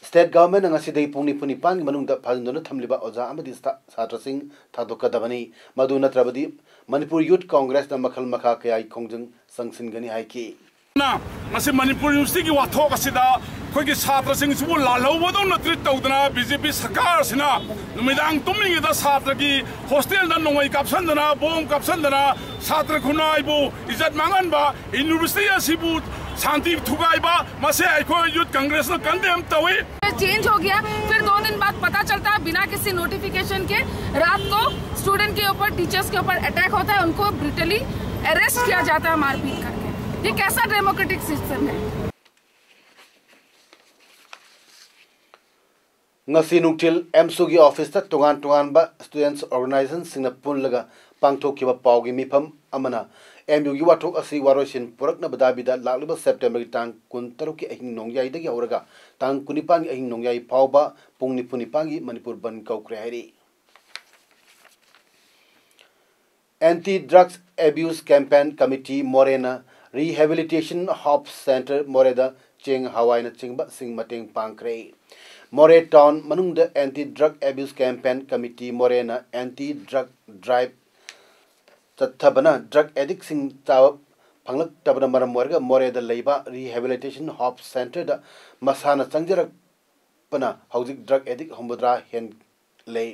ꯁ꯭ꯇꯦꯠ ꯒꯚꯔꯟꯃꯦꯟꯠꯅ ꯉꯁꯤꯗꯒꯤ ꯄꯨꯡ ꯅꯤꯐꯨ ꯅꯤꯄꯥꯟꯒꯤ ꯃꯅꯨꯡꯗ ꯐꯥꯖꯤꯟꯗꯨꯅ ꯊꯝꯂꯤꯕ ꯑꯣꯖꯥ ꯑꯃꯗꯤ ꯁꯥ-, ꯁꯥꯇ꯭ꯔꯁꯤꯡ ꯊꯥꯗꯣꯛꯀꯗꯕꯅꯤ꯫ ꯃꯗꯨ ꯅꯠꯇ꯭ꯔꯕꯗꯤ ꯃꯅꯤꯄꯨꯔ ꯌꯨꯠ ꯀꯣꯡꯒ꯭ꯔꯦꯁꯅ ꯃꯈꯜ ꯃꯈꯥ ꯀꯌꯥꯒꯤ ꯈꯣꯡꯖꯪ ꯆꯪꯁꯤꯟꯒꯅꯤ ꯍꯥꯏꯈꯤ꯫ ꯉꯁꯤ ꯃꯅꯤꯄꯨꯔ ꯌꯨꯅꯤꯚꯔꯁꯤꯇꯤꯒꯤ ꯋꯥꯊꯣꯛ ꯑꯁꯤꯗ ꯑꯩꯈꯣꯏꯒꯤ ꯁꯥꯇ꯭ꯔꯁꯤꯡꯁꯤꯕꯨ ꯂꯥꯜꯍꯧꯕꯗꯧꯅ ꯇ꯭ꯔꯤꯠ ꯇꯧꯗꯅ ꯕꯤ ꯖꯦ ꯄꯤ ꯁꯔꯀꯥꯔꯁꯤꯅ ꯅꯨꯃꯤꯗꯥꯡ ꯇꯨꯝꯂꯤꯉꯩꯗ ꯁꯥꯇ꯭ꯔꯒꯤ ꯍꯣꯁꯇꯦꯜꯗ ꯅꯣꯡꯃꯩ ꯀꯥꯞꯁꯟꯗꯅ, ꯕꯣꯝ ꯀꯥꯞꯁꯟꯗꯅ ꯁꯥꯇ꯭ꯔ ꯈꯨꯟꯅꯥꯏꯕꯨ ꯏꯖꯠ ꯃꯥꯡꯍꯟꯕ, ꯌꯨꯅꯤꯚꯔꯁꯤꯇꯤ ꯑꯁꯤꯕꯨ ꯁꯥꯟꯇꯤ ꯊꯨꯒꯥꯏꯕ, ꯃꯁꯤ ꯑꯩꯈꯣꯏ ꯌꯨꯠ ꯀꯪꯒ꯭ꯔꯦꯁꯅ ꯀꯟꯗꯦꯝ ꯇꯧꯏ꯫ चेंज हो गया। फिर दो दिन बाद पता चलता है, बिना किसी नोटिफिकेशन के रात को स्टूडेंट के ऊपर, टीचर्स के ऊपर अटैक होता है, उनको ब्रूटली अरेस्ट किया जाता है मारपीट करके। ये कैसा डेमोक्रेटिक सिस्टम है? ꯉꯁꯤ ꯅꯨꯡꯊꯤꯜ ꯑꯦꯝꯁꯨꯒꯤ ꯑꯣꯐꯤꯁꯇ ꯇꯣꯉꯥꯟ ꯇꯣꯉꯥꯟꯕ ꯁ꯭ꯇꯨꯗꯦꯟꯠꯁ ꯑꯣꯔꯒꯅꯥꯏꯖꯦꯁꯟꯁꯤꯡꯅ ꯄꯨꯜꯂꯒ ꯄꯥꯡꯊꯣꯛꯈꯤꯕ ꯄꯥꯎꯒꯤ ꯃꯤꯐꯝ ꯑꯃꯅ ꯑꯦꯝ ꯌꯨꯒꯤ ꯋꯥꯊꯣꯛ ꯑꯁꯤ ꯋꯥꯔꯣꯏꯁꯤꯟ ꯄꯨꯔꯛꯅꯕ ꯗꯥꯕꯤꯗ ꯂꯥꯛꯂꯤꯕ ꯁꯦꯞꯇꯦꯝꯕꯔꯒꯤ ꯇꯥꯡ ꯀꯨꯟꯇꯔꯨꯛꯀꯤ ꯑꯍꯤꯡ ꯅꯣꯡꯌꯥꯏꯗꯒꯤ ꯍꯧꯔꯒ ꯇꯥꯡ ꯀꯨꯟꯅꯤꯄꯥꯟꯒꯤ ꯑꯍꯤꯡ ꯅꯣꯡꯌꯥꯏ ꯐꯥꯎꯕ ꯄꯨꯡ ꯅꯤꯐꯨ ꯅꯤꯄꯥꯟꯒꯤ ꯃꯅꯤꯄꯨꯔ ꯕꯟ ꯀꯧꯈ꯭ꯔꯦ ꯍꯥꯏꯔꯤ꯫ Anti Drugs Abuse Campaign Committee ꯃꯣꯔꯦꯅ Rehabilitation Hub Center ꯃꯣꯔꯦꯗ ꯆꯦꯡ ꯍꯋꯥꯏꯅꯆꯤꯡꯕꯁꯤꯡ ꯃꯇꯦꯡ ꯄꯥꯡꯈ꯭ꯔꯦ꯫ ꯃꯣꯔꯦ ꯇꯥꯎꯟ ꯃꯅꯨꯡꯗ Anti Drug Abuse Campaign Committee ꯃꯣꯔꯦꯅ anti drug drive ꯆꯠꯊꯕꯅ ꯗ꯭ꯔꯒ ꯑꯦꯗꯤꯛꯁꯤꯡ ꯆꯥꯕ ꯐꯪꯂꯛꯇꯕꯅ ꯃꯔꯝ ꯑꯣꯏꯔꯒ ꯃꯣꯔꯦꯗ ꯂꯩꯕ Rehabilitation Hub Centerꯗ ꯃꯁꯥꯅ ꯆꯪꯖꯔꯛꯄꯅ ꯍꯧꯖꯤꯛ ꯗ꯭ꯔꯒ ꯑꯦꯗꯤꯛ ꯍꯨꯝꯐꯨꯇꯔꯥ ꯍꯦꯟ ꯂꯩ꯫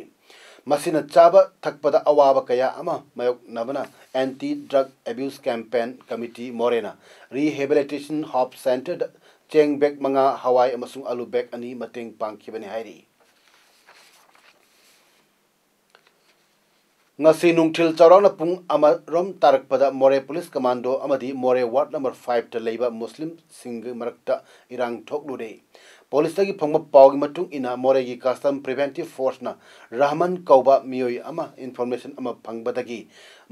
ꯃꯁꯤꯅ ꯆꯥꯕ ꯊꯛꯄꯗ ꯑꯋꯥꯕ ꯀꯌꯥ ꯑꯃ ꯃꯥꯌꯣꯛꯅꯕꯅ Anti Drug Abuse Campaign Committee ꯃꯣꯔꯦꯅ Rehabilitation Hub Centerꯗ ꯆꯦꯡ ꯕꯦꯒ ꯃꯉꯥ, ꯍꯋꯥꯏ ꯑꯃꯁꯨꯡ ꯑꯂꯨ ꯕꯦꯒ ꯑꯅꯤ ꯃꯇꯦꯡ ꯄꯥꯡꯈꯤꯕꯅꯤ ꯍꯥꯏꯔꯤ꯫ ꯉꯁꯤ ꯅꯨꯡꯊꯤꯜ ꯆꯥꯎꯔꯥꯛꯅ ꯄꯨꯡ ꯑꯃꯔꯣꯝ ꯇꯥꯔꯛꯄꯗ ꯃꯣꯔꯦ ꯄꯨꯂꯤꯁ ꯀꯃꯥꯟꯗꯣ ꯑꯃꯗꯤ ꯃꯣꯔꯦ ꯋꯥꯔꯗ ꯅꯝꯕꯔ ꯐꯥꯏꯚꯇ ꯂꯩꯕ ꯃꯨꯁꯂꯤꯝꯁꯤꯡꯒꯤ ꯃꯔꯛꯇ ꯏꯔꯥꯡ ꯊꯣꯛꯂꯨꯔꯦ꯫ ꯄꯨꯂꯤꯁꯇꯒꯤ ꯐꯪꯕ ꯄꯥꯎꯒꯤ ꯃꯇꯨꯡ ꯏꯟꯅ ꯃꯣꯔꯦꯒꯤ ꯀꯁꯇꯝ ꯄ꯭ꯔꯤꯚꯦꯟꯇꯤꯚ ꯐꯣꯔꯁꯅ ꯔꯍꯃꯟ ꯀꯧꯕ ꯃꯤꯑꯣꯏ ꯑꯃ ꯏꯟꯐꯣꯔꯃꯦꯁꯟ ꯑꯃ ꯐꯪꯕꯗꯒꯤ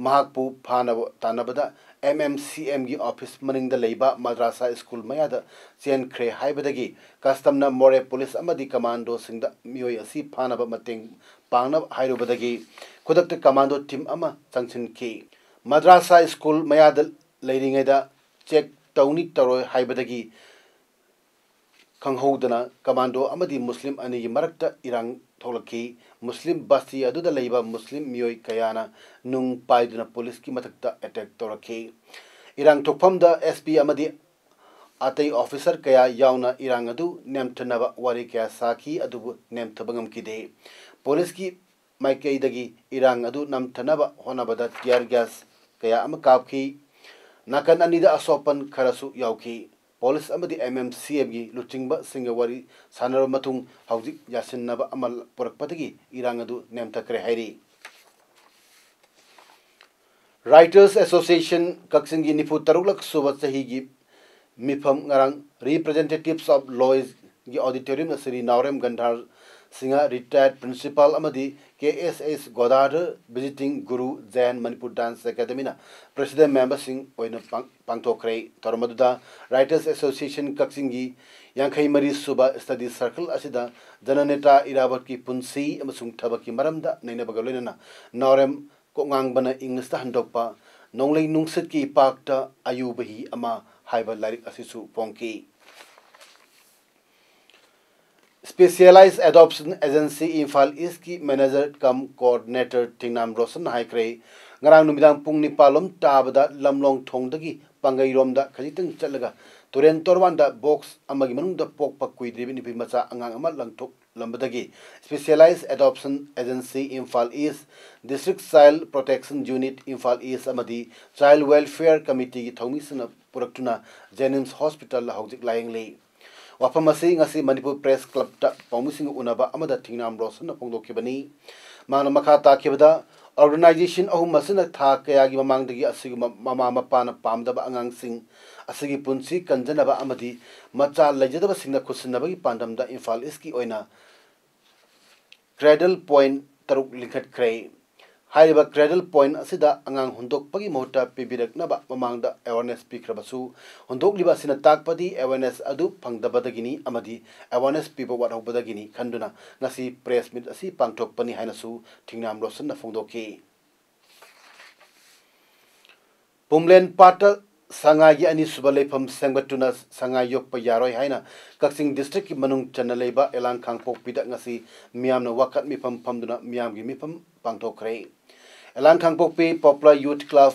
ꯃꯍꯥꯛꯄꯨ ꯐꯥꯅꯕ ꯇꯥꯟꯅꯕꯗ ꯑꯦꯝ ꯑꯦꯝ ꯁꯤ ꯑꯦꯝꯒꯤ ꯑꯣꯐꯤꯁ ꯃꯅꯤꯡꯗ ꯂꯩꯕ ꯃꯗ꯭ꯔꯥꯁꯥ ꯁ꯭ꯀꯨꯜ ꯃꯌꯥꯗ ꯆꯦꯟꯈ꯭ꯔꯦ ꯍꯥꯏꯕꯗꯒꯤ ꯀꯁꯇꯝꯅ ꯃꯣꯔꯦ ꯄꯨꯂꯤꯁ ꯑꯃꯗꯤ ꯀꯃꯥꯟꯗꯣꯁꯤꯡꯗ ꯃꯤꯑꯣꯏ ꯑꯁꯤ ꯐꯥꯅꯕ ꯃꯇꯦꯡ ꯄꯥꯡꯅꯕ ꯍꯥꯏꯔꯨꯕꯗꯒꯤ ꯈꯨꯗꯛꯇ ꯀꯃꯥꯟꯗꯣ ꯇꯤꯝ ꯑꯃ ꯆꯪꯁꯤꯟꯈꯤ꯫ ꯃꯗ꯭ꯔꯥꯁꯥ ꯁ꯭ꯀꯨꯜ ꯃꯌꯥꯗ ꯂꯩꯔꯤꯉꯩꯗ ꯆꯦꯛ ꯇꯧꯅꯤ ꯇꯧꯔꯣꯏ ꯍꯥꯏꯕꯗꯒꯤ ꯈꯪꯍꯧꯗꯅ ꯀꯃꯥꯟꯗꯣ ꯑꯃꯗꯤ ꯃꯨꯁꯂꯤꯝ ꯑꯅꯤꯒꯤ ꯃꯔꯛꯇ ꯏꯔꯥꯡ ꯊꯣꯛꯂꯛꯈꯤ꯫ ꯃꯨꯁꯂꯤꯝ ꯕꯁꯇꯤ ꯑꯗꯨꯗ ꯂꯩꯕ ꯃꯨꯁꯂꯤꯝ ꯃꯤꯑꯣꯏ ꯀꯌꯥꯅ ꯅꯨꯡ ꯄꯥꯏꯗꯨꯅ ꯄꯨꯂꯤꯁꯀꯤ ꯃꯊꯛꯇ ꯑꯦꯇꯦꯛ ꯇꯧꯔꯛꯈꯤ꯫ ꯏꯔꯥꯡ ꯊꯣꯛꯐꯝꯗ ꯑꯦꯁ ꯄꯤ ꯑꯃꯗꯤ ꯑꯇꯩ ꯑꯣꯐꯤꯁꯔ ꯀꯌꯥ ꯌꯥꯎꯅ ꯏꯔꯥꯡ ꯑꯗꯨ ꯅꯦꯝꯊꯅꯕ ꯋꯥꯔꯤ ꯀꯌꯥ ꯁꯥꯈꯤ, ꯑꯗꯨꯕꯨ ꯅꯦꯝꯊꯕ ꯉꯝꯈꯤꯗꯦ꯫ ꯄꯨꯂꯤꯁꯀꯤ ꯃꯥꯏꯀꯩꯗꯒꯤ ꯏꯔꯥꯡ ꯑꯗꯨ ꯅꯝꯊꯅꯕ ꯍꯣꯠꯅꯕꯗ tear gas ꯀꯌꯥ ꯑꯃ ꯀꯥꯞꯈꯤ꯫ ꯅꯥꯀꯟ ꯑꯅꯤꯗ ꯑꯁꯣꯛ ꯑꯄꯟ ꯈꯔꯁꯨ ꯌꯥꯎꯈꯤ꯫ ꯄꯨꯂꯤꯁ ꯑꯃꯗꯤ ꯑꯦꯝ ꯑꯦꯝ ꯁꯤ ꯑꯦꯝꯒꯤ ꯂꯨꯆꯤꯡꯕꯁꯤꯡꯒ ꯋꯥꯔꯤ ꯁꯥꯟꯅꯔꯕ ꯃꯇꯨꯡ ꯍꯧꯖꯤꯛ ꯌꯥꯁꯤꯟꯅꯕ ꯑꯃ ꯄꯨꯔꯛꯄꯗꯒꯤ ꯏꯔꯥꯡ ꯑꯗꯨ ꯅꯦꯝꯊꯈ꯭ꯔꯦ ꯍꯥꯏꯔꯤ꯫ Writers Association ꯀꯛꯆꯤꯡꯒꯤ ꯅꯤꯐꯨ ꯇꯔꯨꯛꯂꯛ ꯁꯨꯕ ꯆꯍꯤꯒꯤ ꯃꯤꯐꯝ ꯉꯔꯥꯡ Representatives of Lawyers ꯒꯤ auditorium ꯗ ꯁ꯭ꯔꯤ ꯅꯥꯎꯔꯦꯝ ꯒꯟꯙꯥꯔ ꯁꯤꯡꯍ, retired principal ꯑꯃꯗꯤ ꯀꯦ ꯑꯦꯁ ꯑꯦꯁ ꯒꯣꯗꯥꯙꯔ, visiting guru, Jain Manipur Dance Academyꯅ president memberꯁꯤꯡ ꯑꯣꯏꯅ ꯄꯥꯡ-, ꯄꯥꯡꯊꯣꯛꯈ꯭ꯔꯦ꯫ ꯊꯧꯔꯝ ꯑꯗꯨꯗ Writers Association ꯀꯛꯆꯤꯡꯒꯤ ꯌꯥꯡꯈꯩ ꯃꯔꯤ ꯁꯨꯕ study circle ꯑꯁꯤꯗ ꯖꯅꯅꯦꯇꯥ ꯏꯔꯥꯕꯣꯠꯀꯤ ꯄꯨꯟꯁꯤ ꯑꯃꯁꯨꯡ ꯊꯕꯛꯀꯤ ꯃꯔꯝꯗ ꯅꯩꯅꯕꯒ ꯂꯣꯏꯅꯅ ꯅꯥꯎꯔꯦꯝ ꯀꯣꯛꯉꯥꯡꯕꯅ ꯏꯪꯂꯤꯁꯇ ꯍꯟꯗꯣꯛꯄ ꯅꯣꯡꯂꯩ ꯅꯨꯡꯁꯤꯠꯀꯤ ꯏꯄꯥꯛꯇ ꯑꯌꯨꯕ ꯍꯤ ꯑꯃ ꯍꯥꯏꯕ ꯂꯥꯏꯔꯤꯛ ꯑꯁꯤꯁꯨ ꯐꯣꯡꯈꯤ꯫ Specialized Adoption Agency ꯏꯝꯐꯥꯜ ꯏꯁꯀꯤ manager cum coordinator ꯊꯤꯡꯅꯥꯝ ꯔꯣꯁꯟꯅ ꯍꯥꯏꯈ꯭ꯔꯦ, ꯉꯔꯥꯡ ꯅꯨꯃꯤꯗꯥꯡ ꯄꯨꯡ ꯅꯤꯄꯥꯜ ꯂꯣꯝ ꯇꯥꯕꯗ ꯂꯝꯂꯣꯡ ꯊꯣꯡꯗꯒꯤ ꯄꯥꯡꯒꯩꯔꯣꯝꯗ ꯈꯖꯤꯛꯇꯪ ꯆꯠꯂꯒ ꯇꯨꯔꯦꯟ ꯇꯣꯔꯕꯥꯟꯗ box ꯑꯃꯒꯤ ꯃꯅꯨꯡꯗ ꯄꯣꯛꯄ ꯀꯨꯏꯗ꯭ꯔꯤꯕ ꯅꯨꯄꯤ ꯃꯆꯥ ꯑꯉꯥꯡ ꯑꯃ ꯂꯪꯊꯣꯛꯂꯝꯕꯗꯒꯤ Specialized Adoption Agency ꯏꯝꯐꯥꯜ ꯏꯁ, District Child Protection Unit Imphal ꯏꯁ ꯑꯃꯗꯤ Child Welfare Committeeꯒꯤ ꯊꯧꯃꯤꯁꯤꯡꯅ ꯄꯨꯔꯛꯇꯨꯅ ꯖꯦꯅꯤꯝꯁ ꯍꯣꯁꯄꯤꯇꯥꯜꯗ ꯍꯧꯖꯤꯛ ꯂꯥꯌꯦꯡꯂꯤ꯫ ꯋꯥꯐꯝ ꯑꯁꯤ ꯉꯁꯤ ꯃꯅꯤꯄꯨꯔ ꯄ꯭ꯔꯦꯁ ꯀ꯭ꯂꯕꯇ ꯄꯥꯎꯃꯤꯁꯤꯡꯒ ꯎꯅꯕ ꯑꯃꯗ ꯊꯤꯡꯅꯥꯝ ꯔꯣꯁꯟꯅ ꯐꯣꯡꯗꯣꯛꯈꯤꯕꯅꯤ꯫ ꯃꯥꯅ ꯃꯈꯥ ꯇꯥꯈꯤꯕꯗ, organization ꯑꯍꯨꯝ ꯑꯁꯤꯅ ꯊꯥ ꯀꯌꯥꯒꯤ ꯃꯃꯥꯡꯗꯒꯤ ꯑꯁꯤꯒꯨꯝꯕ ꯃꯃꯥ ꯃꯄꯥꯅ ꯄꯥꯝꯗꯕ ꯑꯉꯥꯡꯁꯤꯡ ꯑꯁꯤꯒꯤ ꯄꯨꯟꯁꯤ ꯀꯟꯖꯅꯕ ꯑꯃꯗꯤ ꯃꯆꯥ ꯂꯩꯖꯗꯕꯁꯤꯡꯅ ꯈꯨꯠꯁꯤꯟꯅꯕꯒꯤ ꯄꯥꯟꯗꯝꯗ ꯏꯝꯐꯥꯜ ꯏꯁꯀꯤ ꯑꯣꯏꯅ Cradle Point ꯇꯔꯨꯛ ꯂꯤꯡꯈꯠꯈ꯭ꯔꯦ꯫ ꯍꯥꯏꯔꯤꯕ Cradle Point ꯑꯁꯤꯗ ꯑꯉꯥꯡ ꯍꯨꯟꯗꯣꯛꯄꯒꯤ ꯃꯍꯨꯠꯇ ꯄꯤꯕꯤꯔꯛꯅꯕ ꯃꯃꯥꯡꯗ awareness ꯄꯤꯈ꯭ꯔꯕꯁꯨ, ꯍꯨꯟꯗꯣꯛꯂꯤꯕ ꯑꯁꯤꯅ ꯇꯥꯛꯄꯗꯤ awareness ꯑꯗꯨ ꯐꯪꯗꯕꯗꯒꯤꯅꯤ ꯑꯃꯗꯤ awareness ꯄꯤꯕ ꯋꯥꯠꯍꯧꯕꯗꯒꯤꯅꯤ ꯈꯟꯗꯨꯅ ꯉꯁꯤ press meet ꯑꯁꯤ ꯄꯥꯡꯊꯣꯛꯄꯅꯤ ꯍꯥꯏꯅꯁꯨ ꯊꯤꯡꯅꯥꯝ ꯔꯣꯁꯟꯅ ꯐꯣꯡꯗꯣꯛꯈꯤ꯫ ꯄꯨꯝꯂꯦꯟ ꯄꯥꯠꯇ ꯁꯉꯥꯏꯒꯤ ꯑꯅꯤꯁꯨꯕ ꯂꯩꯐꯝ ꯁꯦꯝꯒꯠꯇꯨꯅ ꯁꯉꯥꯏ ꯌꯣꯛꯄ ꯌꯥꯔꯣꯏ ꯍꯥꯏꯅ ꯀꯛꯆꯤꯡ districtꯀꯤ ꯃꯅꯨꯡ ꯆꯟꯅ ꯂꯩꯕ ꯑꯦꯂꯥꯡ ꯈꯥꯡꯄꯣꯛꯄꯤꯗ ꯉꯁꯤ ꯃꯤꯌꯥꯝꯅ ꯋꯥꯀꯠ ꯃꯤꯐꯝ ꯐꯝꯗꯨꯅ ꯃꯤꯌꯥꯝꯒꯤ ꯃꯤꯐꯝ ꯄꯥꯡꯊꯣꯛꯈ꯭ꯔꯦ꯫ ꯑꯦꯂꯥꯡ ꯈꯥꯡꯄꯣꯛꯄꯤ Popular Youth Club,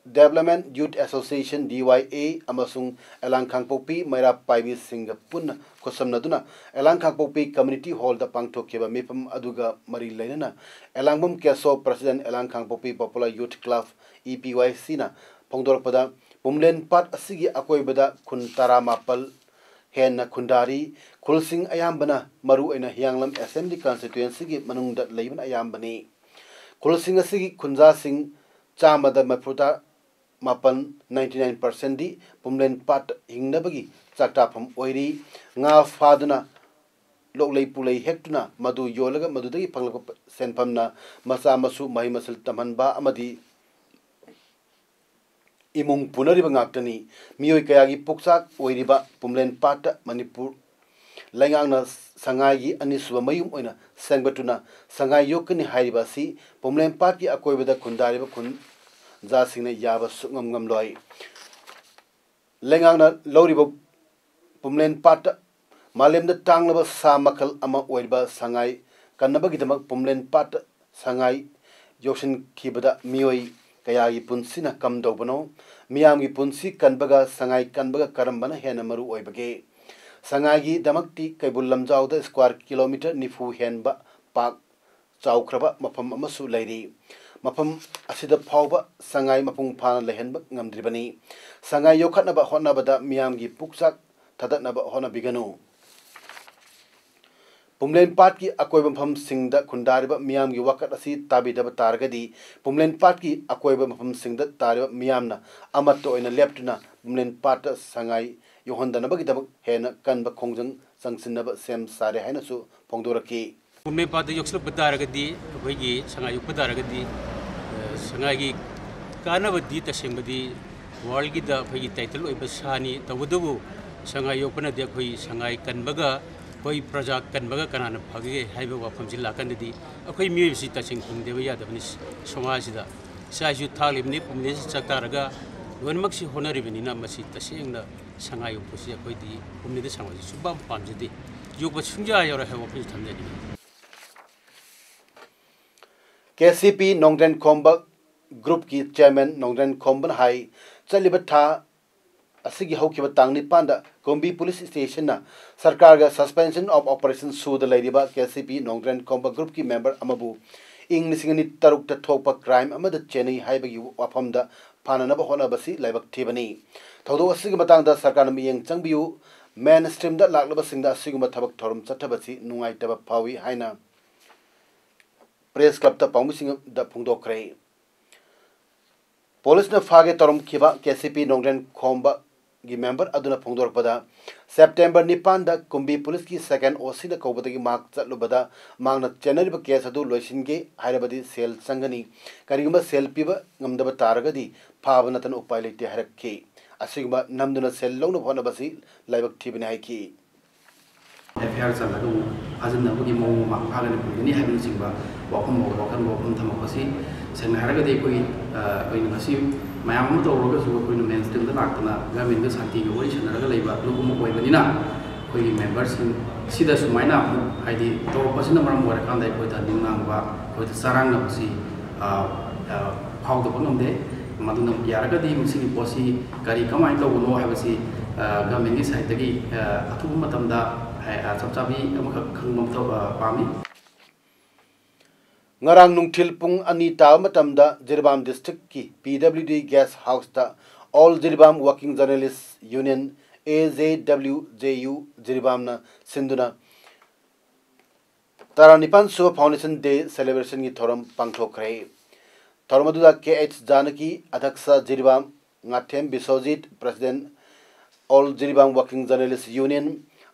Development Youth Association, D Y A, ꯑꯃꯁꯨꯡ ꯑꯦꯂꯥꯡ ꯈꯥꯡꯄꯣꯛꯄꯤ ꯃꯩꯔꯥ ꯄꯥꯏꯕꯤꯁꯤꯡꯒ ꯄꯨꯟꯅ ꯈꯨꯠꯁꯝꯅꯗꯨꯅ ꯑꯦꯂꯥꯡ ꯈꯥꯡꯄꯣꯛꯄꯤ community hallꯗ ꯄꯥꯡꯊꯣꯛꯈꯤꯕ ꯃꯤꯐꯝ ꯑꯗꯨꯒ ꯃꯔꯤ ꯂꯩꯅꯅ ꯑꯦꯂꯥꯡꯕꯝ ꯀꯦꯁꯣ, president, ꯑꯦꯂꯥꯡ ꯈꯥꯡꯄꯣꯛꯄꯤ Popular Youth Club, E P Y Cꯅ ꯐꯣꯡꯗꯣꯔꯛꯄꯗ, ꯄꯨꯝꯂꯦꯟ ꯄꯥꯠ ꯑꯁꯤꯒꯤ ꯑꯀꯣꯏꯕꯗ ꯈꯨꯟ ꯇꯔꯥꯃꯥꯄꯜ ꯍꯦꯟꯅ ꯈꯨꯟꯗꯥꯔꯤ꯫ ꯈꯨꯜꯁꯤꯡ ꯑꯌꯥꯝꯕꯅ, ꯃꯔꯨꯑꯣꯏꯅ ꯍꯤꯌꯥꯡꯂꯝ Assembly Constituencyꯒꯤ ꯃꯅꯨꯡꯗ ꯂꯩꯕꯅ ꯑꯌꯥꯝꯕꯅꯤ꯫ ꯈꯨꯜꯁꯤꯡ ꯑꯁꯤꯒꯤ ꯈꯨꯟꯖꯥꯁꯤꯡ ꯆꯥꯝꯃꯗ ꯃꯔꯤꯐꯨꯇꯔꯥ ꯃꯥꯄꯜ, ninety nine percentꯗꯤ, ꯄꯨꯝꯂꯦꯟ ꯄꯥꯠ ꯍꯤꯡꯅꯕꯒꯤ ꯆꯥꯛꯇꯥꯐꯝ ꯑꯣꯏꯔꯤ꯫ ꯉꯥ ꯐꯥꯗꯨꯅ ꯂꯣꯛꯂꯩ ꯄꯨꯂꯩ ꯍꯦꯛꯇꯨꯅ ꯃꯗꯨ ꯌꯣꯜꯂꯒ ꯃꯗꯨꯗꯒꯤ ꯐꯪꯂꯛꯄ ꯁꯦꯟꯐꯝꯅ ꯃꯆꯥ ꯃꯁꯨ ꯃꯍꯩ ꯃꯁꯤꯡ ꯇꯝꯍꯟꯕ ꯑꯃꯗꯤ ꯏꯃꯨꯡ ꯄꯨꯅꯔꯤꯕ ꯉꯥꯛꯇꯅꯤ꯫ ꯃꯤꯑꯣꯏ ꯀꯌꯥꯒꯤ ꯄꯨꯛꯆꯥꯛ ꯑꯣꯏꯔꯤꯕ ꯄꯨꯝꯂꯦꯟ ꯄꯥꯠꯇ ꯃꯅꯤꯄꯨꯔ ꯂꯩꯉꯥꯛꯅ ꯁꯉꯥꯏꯒꯤ ꯑꯅꯤꯁꯨꯕ ꯃꯌꯨꯝ ꯑꯣꯏꯅ ꯁꯦꯝꯒꯠꯇꯨꯅ ꯁꯉꯥꯏ ꯌꯣꯛꯀꯅꯤ ꯍꯥꯏꯔꯤꯕ ꯑꯁꯤ ꯄꯨꯝꯂꯦꯟ ꯄꯥꯠꯀꯤ ꯑꯀꯣꯏꯕꯗ ꯈꯨꯟꯗꯥꯔꯤꯕ ꯈꯨꯟꯖꯥꯁꯤꯡꯅ ꯌꯥꯕ ꯁꯨꯡꯉꯝ ꯉꯝꯂꯣꯏ꯫ ꯂꯩꯉꯥꯛꯅ ꯂꯧꯔꯤꯕ ꯄꯨꯝꯂꯦꯟ ꯄꯥꯠꯇ ꯃꯥꯂꯦꯝꯗ ꯇꯥꯡꯂꯕ ꯁꯥ ꯃꯈꯜ ꯑꯃ ꯑꯣꯏꯔꯤꯕ ꯁꯉꯥꯏ ꯀꯟꯅꯕꯒꯤꯗꯃꯛ ꯄꯨꯝꯂꯦꯟ ꯄꯥꯠꯇ ꯁꯉꯥꯏ ꯌꯣꯛꯁꯤꯟꯈꯤꯕꯗ ꯃꯤꯑꯣꯏ ꯀꯌꯥꯒꯤ ꯄꯨꯟꯁꯤꯅ ꯀꯝꯗꯧꯕꯅꯣ? ꯃꯤꯌꯥꯝꯒꯤ ꯄꯨꯟꯁꯤ ꯀꯟꯕꯒ ꯁꯉꯥꯏ ꯀꯟꯕꯒ ꯀꯔꯝꯕꯅ ꯍꯦꯟꯅ ꯃꯔꯨ ꯑꯣꯏꯕꯒꯦ? ꯁꯉꯥꯏꯒꯤꯗꯃꯛꯇꯤ ꯀꯩꯕꯨꯜ ꯂꯝꯖꯥꯎꯗ ꯁ꯭ꯀ꯭ꯋꯥꯔ ꯀꯤꯂꯣꯃꯤꯇꯔ ꯅꯤꯐꯨ ꯍꯦꯟꯕ ꯄꯥꯛ ꯆꯥꯎꯈ꯭ꯔꯕ ꯃꯐꯝ ꯑꯃꯁꯨ ꯂꯩꯔꯤ꯫ ꯃꯐꯝ ꯑꯁꯤꯗ ꯐꯥꯎꯕ ꯁꯉꯥꯏ ꯃꯄꯨꯡ ꯐꯥꯅ ꯂꯩꯍꯟꯕ ꯉꯝꯗ꯭ꯔꯤꯕꯅꯤ꯫ ꯁꯉꯥꯏ ꯌꯣꯛꯈꯠꯅꯕ ꯍꯣꯠꯅꯕꯗ ꯃꯤꯌꯥꯝꯒꯤ ꯄꯨꯛꯆꯥꯛ ꯊꯥꯗꯠꯅꯕ ꯍꯣꯠꯅꯕꯤꯒꯅꯨ꯫ ꯄꯨꯝꯂꯦꯟ ꯄꯥꯠꯀꯤ ꯑꯀꯣꯏꯕ ꯃꯐꯝꯁꯤꯡꯗ ꯈꯨꯟꯗꯥꯔꯤꯕ ꯃꯤꯌꯥꯝꯒꯤ ꯋꯥꯀꯠ ꯑꯁꯤ ꯇꯥꯕꯤꯗꯕ ꯇꯥꯔꯒꯗꯤ, ꯄꯨꯝꯂꯦꯟ ꯄꯥꯠꯀꯤ ꯑꯀꯣꯏꯕ ꯃꯐꯝꯁꯤꯡꯗ ꯇꯥꯔꯤꯕ ꯃꯤꯌꯥꯝꯅ ꯑꯃꯠꯇ ꯑꯣꯏꯅ ꯂꯦꯞꯇꯨꯅ ꯄꯨꯝꯂꯦꯟ ꯄꯥꯠꯇ ꯁꯉꯥꯏ ꯌꯣꯛꯍꯟꯗꯅꯕꯒꯤꯗꯃꯛ ꯍꯦꯟꯅ ꯀꯟꯕ ꯈꯣꯡꯖꯪ ꯆꯪꯁꯤꯟꯅꯕ ꯁꯦꯝ ꯁꯥꯔꯦ ꯍꯥꯏꯅꯁꯨ ꯐꯣꯡꯗꯣꯔꯛꯈꯤ꯫ ꯄꯨꯝꯂꯦꯟ ꯄꯥꯠꯇ ꯌꯣꯛꯁꯤꯜꯂꯛꯄ ꯇꯥꯔꯒꯗꯤ, ꯑꯩꯈꯣꯏꯒꯤ ꯁꯉꯥꯏ ꯌꯣꯛꯄ ꯇꯥꯔꯒꯗꯤ, ꯑ, ꯁꯉꯥꯏꯒꯤ ꯀꯥꯟꯅꯕꯗꯤ ꯇꯁꯦꯡꯕꯗꯤ ꯋꯥꯔꯜꯒꯤꯗ ꯑꯩꯈꯣꯏꯒꯤ ꯇꯥꯏꯇꯜ ꯑꯣꯏꯕ ꯁꯥꯅꯤ꯫ ꯇꯧꯕꯇꯕꯨ ꯁꯉꯥꯏ ꯌꯣꯛꯄꯅꯗꯤ ꯑꯩꯈꯣꯏ ꯁꯉꯥꯏ ꯀꯟꯕꯒ ꯑꯩꯈꯣꯏ ꯄ꯭ꯔꯖꯥ ꯀꯟꯕꯒ ꯀꯅꯥꯅ ꯐꯒꯦ ꯍꯥꯏꯕ ꯋꯥꯐꯝꯁꯤ ꯂꯥꯛꯀꯥꯟꯗꯗꯤ ꯑꯩꯈꯣꯏ ꯃꯤꯑꯣꯏꯕꯁꯤ ꯇꯁꯦꯡ ꯍꯤꯡꯗꯕ ꯌꯥꯗꯕꯅꯤ꯫ ꯁꯃꯥꯖꯁꯤꯗ ꯏꯆꯥ ꯏꯁꯨ ꯊꯥꯛꯂꯤꯕꯅꯤ, ꯄꯨꯝꯂꯦꯟꯁꯤ ꯆꯠ ꯇꯥꯔꯒ ꯂꯣꯏꯅꯃꯛꯁꯤ ꯍꯣꯠꯅꯔꯤꯕꯅꯤꯅ ꯃꯁꯤ ꯇꯁꯦꯡꯅ ꯁꯉꯥꯏ ꯌꯣꯛꯄꯁꯤ ꯑꯩꯈꯣꯏꯗꯤ ꯄꯨꯝꯂꯦꯟꯗ ꯁꯉꯥꯏꯁꯤ ꯁꯨꯡꯄꯥꯝ ꯄꯥꯝꯖꯗꯦ꯫ ꯌꯣꯛꯄ ꯁꯨꯡꯌꯥ ꯌꯥꯔꯣꯏ ꯍꯥꯏꯕ ꯋꯥꯐꯝꯁꯤ ꯊꯝꯖꯅꯤꯡꯏ꯫ ꯀꯦ ꯁꯤ ꯄꯤ ꯅꯣꯡꯗ꯭ꯔꯦꯟ ꯈꯣꯝꯕ ꯒ꯭ꯔꯨꯞꯀꯤ ꯆꯤꯌꯔꯃꯦꯟ ꯅꯣꯡꯗ꯭ꯔꯦꯟ ꯈꯣꯝꯕꯅ ꯍꯥꯏ, ꯆꯠꯂꯤꯕ ꯊꯥ ꯑꯁꯤꯒꯤ ꯍꯧꯈꯤꯕ ꯇꯥꯡ ꯅꯤꯄꯥꯟꯗ ꯀꯨꯝꯕꯤ ꯄꯨꯂꯤꯁ ꯁ꯭ꯇꯦꯁꯟꯅ ꯁꯔꯀꯥꯔꯒ ꯁꯁꯄꯦꯟꯁꯟ ꯑꯣꯐ ꯑꯣꯄꯔꯦꯁꯟ ꯁꯨꯗ ꯂꯩꯔꯤꯕ ꯀꯦ ꯁꯤ ꯄꯤ ꯅꯣꯡꯗ꯭ꯔꯦꯟ ꯈꯣꯝꯕ ꯒ꯭ꯔꯨꯞꯀꯤ ꯃꯦꯝꯕꯔ ꯑꯃꯕꯨ ꯏꯪ ꯂꯤꯁꯤꯡ ꯑꯅꯤ ꯇꯔꯨꯛꯇ ꯊꯣꯛꯄ ꯀ꯭ꯔꯥꯏꯝ ꯑꯃꯗ ꯆꯦꯟꯅꯩ ꯍꯥꯏꯕꯒꯤ ꯋꯥꯐꯝꯗ ꯐꯥꯅꯅꯕ ꯍꯣꯠꯅꯕꯁꯤ ꯂꯥꯏꯕꯛ ꯊꯤꯕꯅꯤ꯫ ꯊꯧꯗꯣꯛ ꯑꯁꯤꯒꯤ ꯃꯇꯥꯡꯗ ꯁꯔꯀꯥꯔꯅ ꯃꯤꯠꯌꯦꯡ ꯆꯪꯕꯤꯌꯨ, ꯃꯦꯟ ꯁ꯭ꯇ꯭ꯔꯤꯝꯗ ꯂꯥꯛꯂꯕꯁꯤꯡꯗ ꯑꯁꯤꯒꯨꯝꯕ ꯊꯕꯛ ꯊꯧꯔꯝ ꯆꯠꯊꯕꯁꯤ ꯅꯨꯡꯉꯥꯏꯇꯕ ꯐꯥꯎꯏ ꯍꯥꯏꯅ ꯄ꯭ꯔꯦꯁ ꯀ꯭ꯂꯕꯇ ꯄꯥꯎꯃꯤꯁꯤꯡꯗ ꯐꯣꯡꯗꯣꯛꯈ꯭ꯔꯦ꯫ ꯄꯨꯂꯤꯁꯅ ꯐꯥꯒꯦ ꯇꯧꯔꯝꯈꯤꯕ ꯀꯦ ꯁꯤ ꯄꯤ ꯅꯣꯡꯗ꯭ꯔꯦꯟ ꯈꯣꯝꯕ ꯒꯤ ꯃꯦꯝꯕꯔ ꯑꯗꯨꯅ ꯐꯣꯡꯗꯣꯔꯛꯄꯗ, ꯁꯦꯞꯇꯦꯝꯕꯔ ꯅꯤꯄꯥꯟꯗ ꯀꯨꯝꯕꯤ ꯄꯨꯂꯤꯁꯀꯤ ꯁꯦꯀꯦꯟ ꯑꯣ ꯁꯤꯅ ꯀꯧꯕꯗꯒꯤ ꯃꯍꯥꯛ ꯆꯠꯂꯨꯕꯗ, ꯃꯍꯥꯛꯅ ꯆꯦꯟꯅꯔꯤꯕ ꯀꯦꯁ ꯑꯗꯨ ꯂꯣꯏꯁꯤꯟꯒꯦ ꯍꯥꯏꯔꯕꯗꯤ ꯁꯦꯜ ꯆꯪꯒꯅꯤ, ꯀꯔꯤꯒꯨꯝꯕ ꯁꯦꯜ ꯄꯤꯕ ꯉꯝꯗꯕ ꯇꯥꯔꯒꯗꯤ ꯐꯥꯕ ꯅꯠꯇꯅ ꯎꯄꯥꯏ ꯂꯩꯇꯦ ꯍꯥꯏꯔꯛꯈꯤ꯫ ꯑꯁꯤꯒꯨꯝꯕ ꯅꯝꯗꯨꯅ ꯁꯦꯜ ꯂꯧꯅꯕ ꯍꯣꯠꯅꯕꯁꯤ ꯂꯥꯏꯕꯛ ꯊꯤꯕꯅꯤ ꯍꯥꯏꯈꯤ꯫ ꯑꯦꯐ ꯑꯥꯏ ꯑꯥꯔ ꯆꯜꯂꯒ ꯑꯃꯨꯛ ꯐꯥꯖꯤꯟꯅꯕꯒꯤ ꯃꯑꯣꯡ ꯑꯃ ꯐꯥꯒꯅꯤ ꯄꯨꯒꯅꯤ ꯍꯥꯏꯕꯅꯆꯤꯡꯕ ꯋꯥꯐꯝ ꯋꯥꯈꯜ ꯋꯥꯐꯝ ꯊꯝꯃꯛꯄꯁꯤ ꯁꯦꯡꯅ ꯍꯥꯏꯔꯒꯗꯤ ꯑꯩꯈꯣꯏ ꯑꯩꯈꯣꯏꯅ ꯉꯁꯤ ꯃꯌꯥꯝ ꯑꯃ ꯇꯧꯔꯒꯁꯨ ꯑꯩꯈꯣꯏꯅ ꯃꯦꯟ ꯁ꯭ꯇ꯭ꯔꯤꯝꯗ ꯂꯥꯛꯇꯅ ꯒꯃꯦꯟꯒ ꯁꯥꯟꯇꯤꯒ ꯋꯥꯔꯤ ꯁꯥꯟꯅꯔꯒ ꯂꯩꯕ ꯂꯨꯞ ꯑꯃ ꯑꯣꯏꯕꯅꯤꯅ ꯑꯩꯈꯣꯏꯒꯤ ꯃꯦꯝꯕꯔꯁꯤꯡ ꯁꯤꯗ ꯁꯨꯃꯥꯏꯅ ꯑꯃꯨꯛ ꯍꯥꯏꯗꯤ ꯇꯧꯔꯛꯄꯁꯤꯅ ꯃꯔꯝ ꯑꯣꯏꯔꯀꯥꯟꯗ ꯑꯩꯈꯣꯏꯗ ꯅꯤꯡꯅꯥꯡꯕ ꯑꯩꯈꯣꯏꯗ ꯆꯔꯥꯡꯅꯕꯁꯤ ꯐꯥꯎꯗꯕ ꯉꯝꯗꯦ꯫ ꯃꯗꯨꯅ ꯌꯥꯔꯒꯗꯤ ꯃꯁꯤꯒꯤ ꯄꯣꯠꯁꯤ ꯀꯔꯤ ꯀꯃꯥꯏꯅ ꯇꯧꯕꯅꯣ ꯍꯥꯏꯕꯁꯤ ꯒꯃꯦꯟꯒꯤ ꯁꯥꯏꯠꯇꯒꯤ ꯑꯊꯨꯕ ꯃꯇꯝꯗ ꯆꯞ ꯆꯥꯕꯤ ꯑꯃꯈꯛ ꯈꯪꯕ ꯃꯊꯧ ꯄꯥꯝꯃꯤ꯫ ꯉꯔꯥꯡ ꯅꯨꯡꯊꯤꯜ ꯄꯨꯡ ꯑꯅꯤ ꯇꯥꯕ ꯃꯇꯝꯗ ꯖꯤꯔꯤꯕꯥꯝ ꯗꯤꯁꯇ꯭ꯔꯤꯛꯀꯤ ꯄꯤ ꯗꯕ꯭ꯂꯤꯎ ꯗꯤ ꯒꯦꯁ ꯍꯥꯎꯁꯇ all Jiribam working journalists union, A J W J U, ꯖꯤꯔꯤꯕꯥꯝꯅ ꯁꯤꯟꯗꯨꯅ ꯇꯔꯥꯅꯤꯄꯥꯟ ꯁꯨꯕ ꯐꯥꯎꯟꯗꯦꯁꯟ ꯗꯦ ꯁꯦꯂꯦꯕ꯭ꯔꯦꯁꯟꯒꯤ ꯊꯧꯔꯝ ꯄꯥꯡꯊꯣꯛꯈ꯭ꯔꯦ꯫ ꯊꯧꯔꯝ ꯑꯗꯨꯗ ꯀꯦ ꯑꯩꯆ ꯖꯥꯅꯀꯤ, ꯑꯗ꯭ꯌꯛꯁ Jiribam, Ngathem Biswajit, president, all Jiribam working journalists union,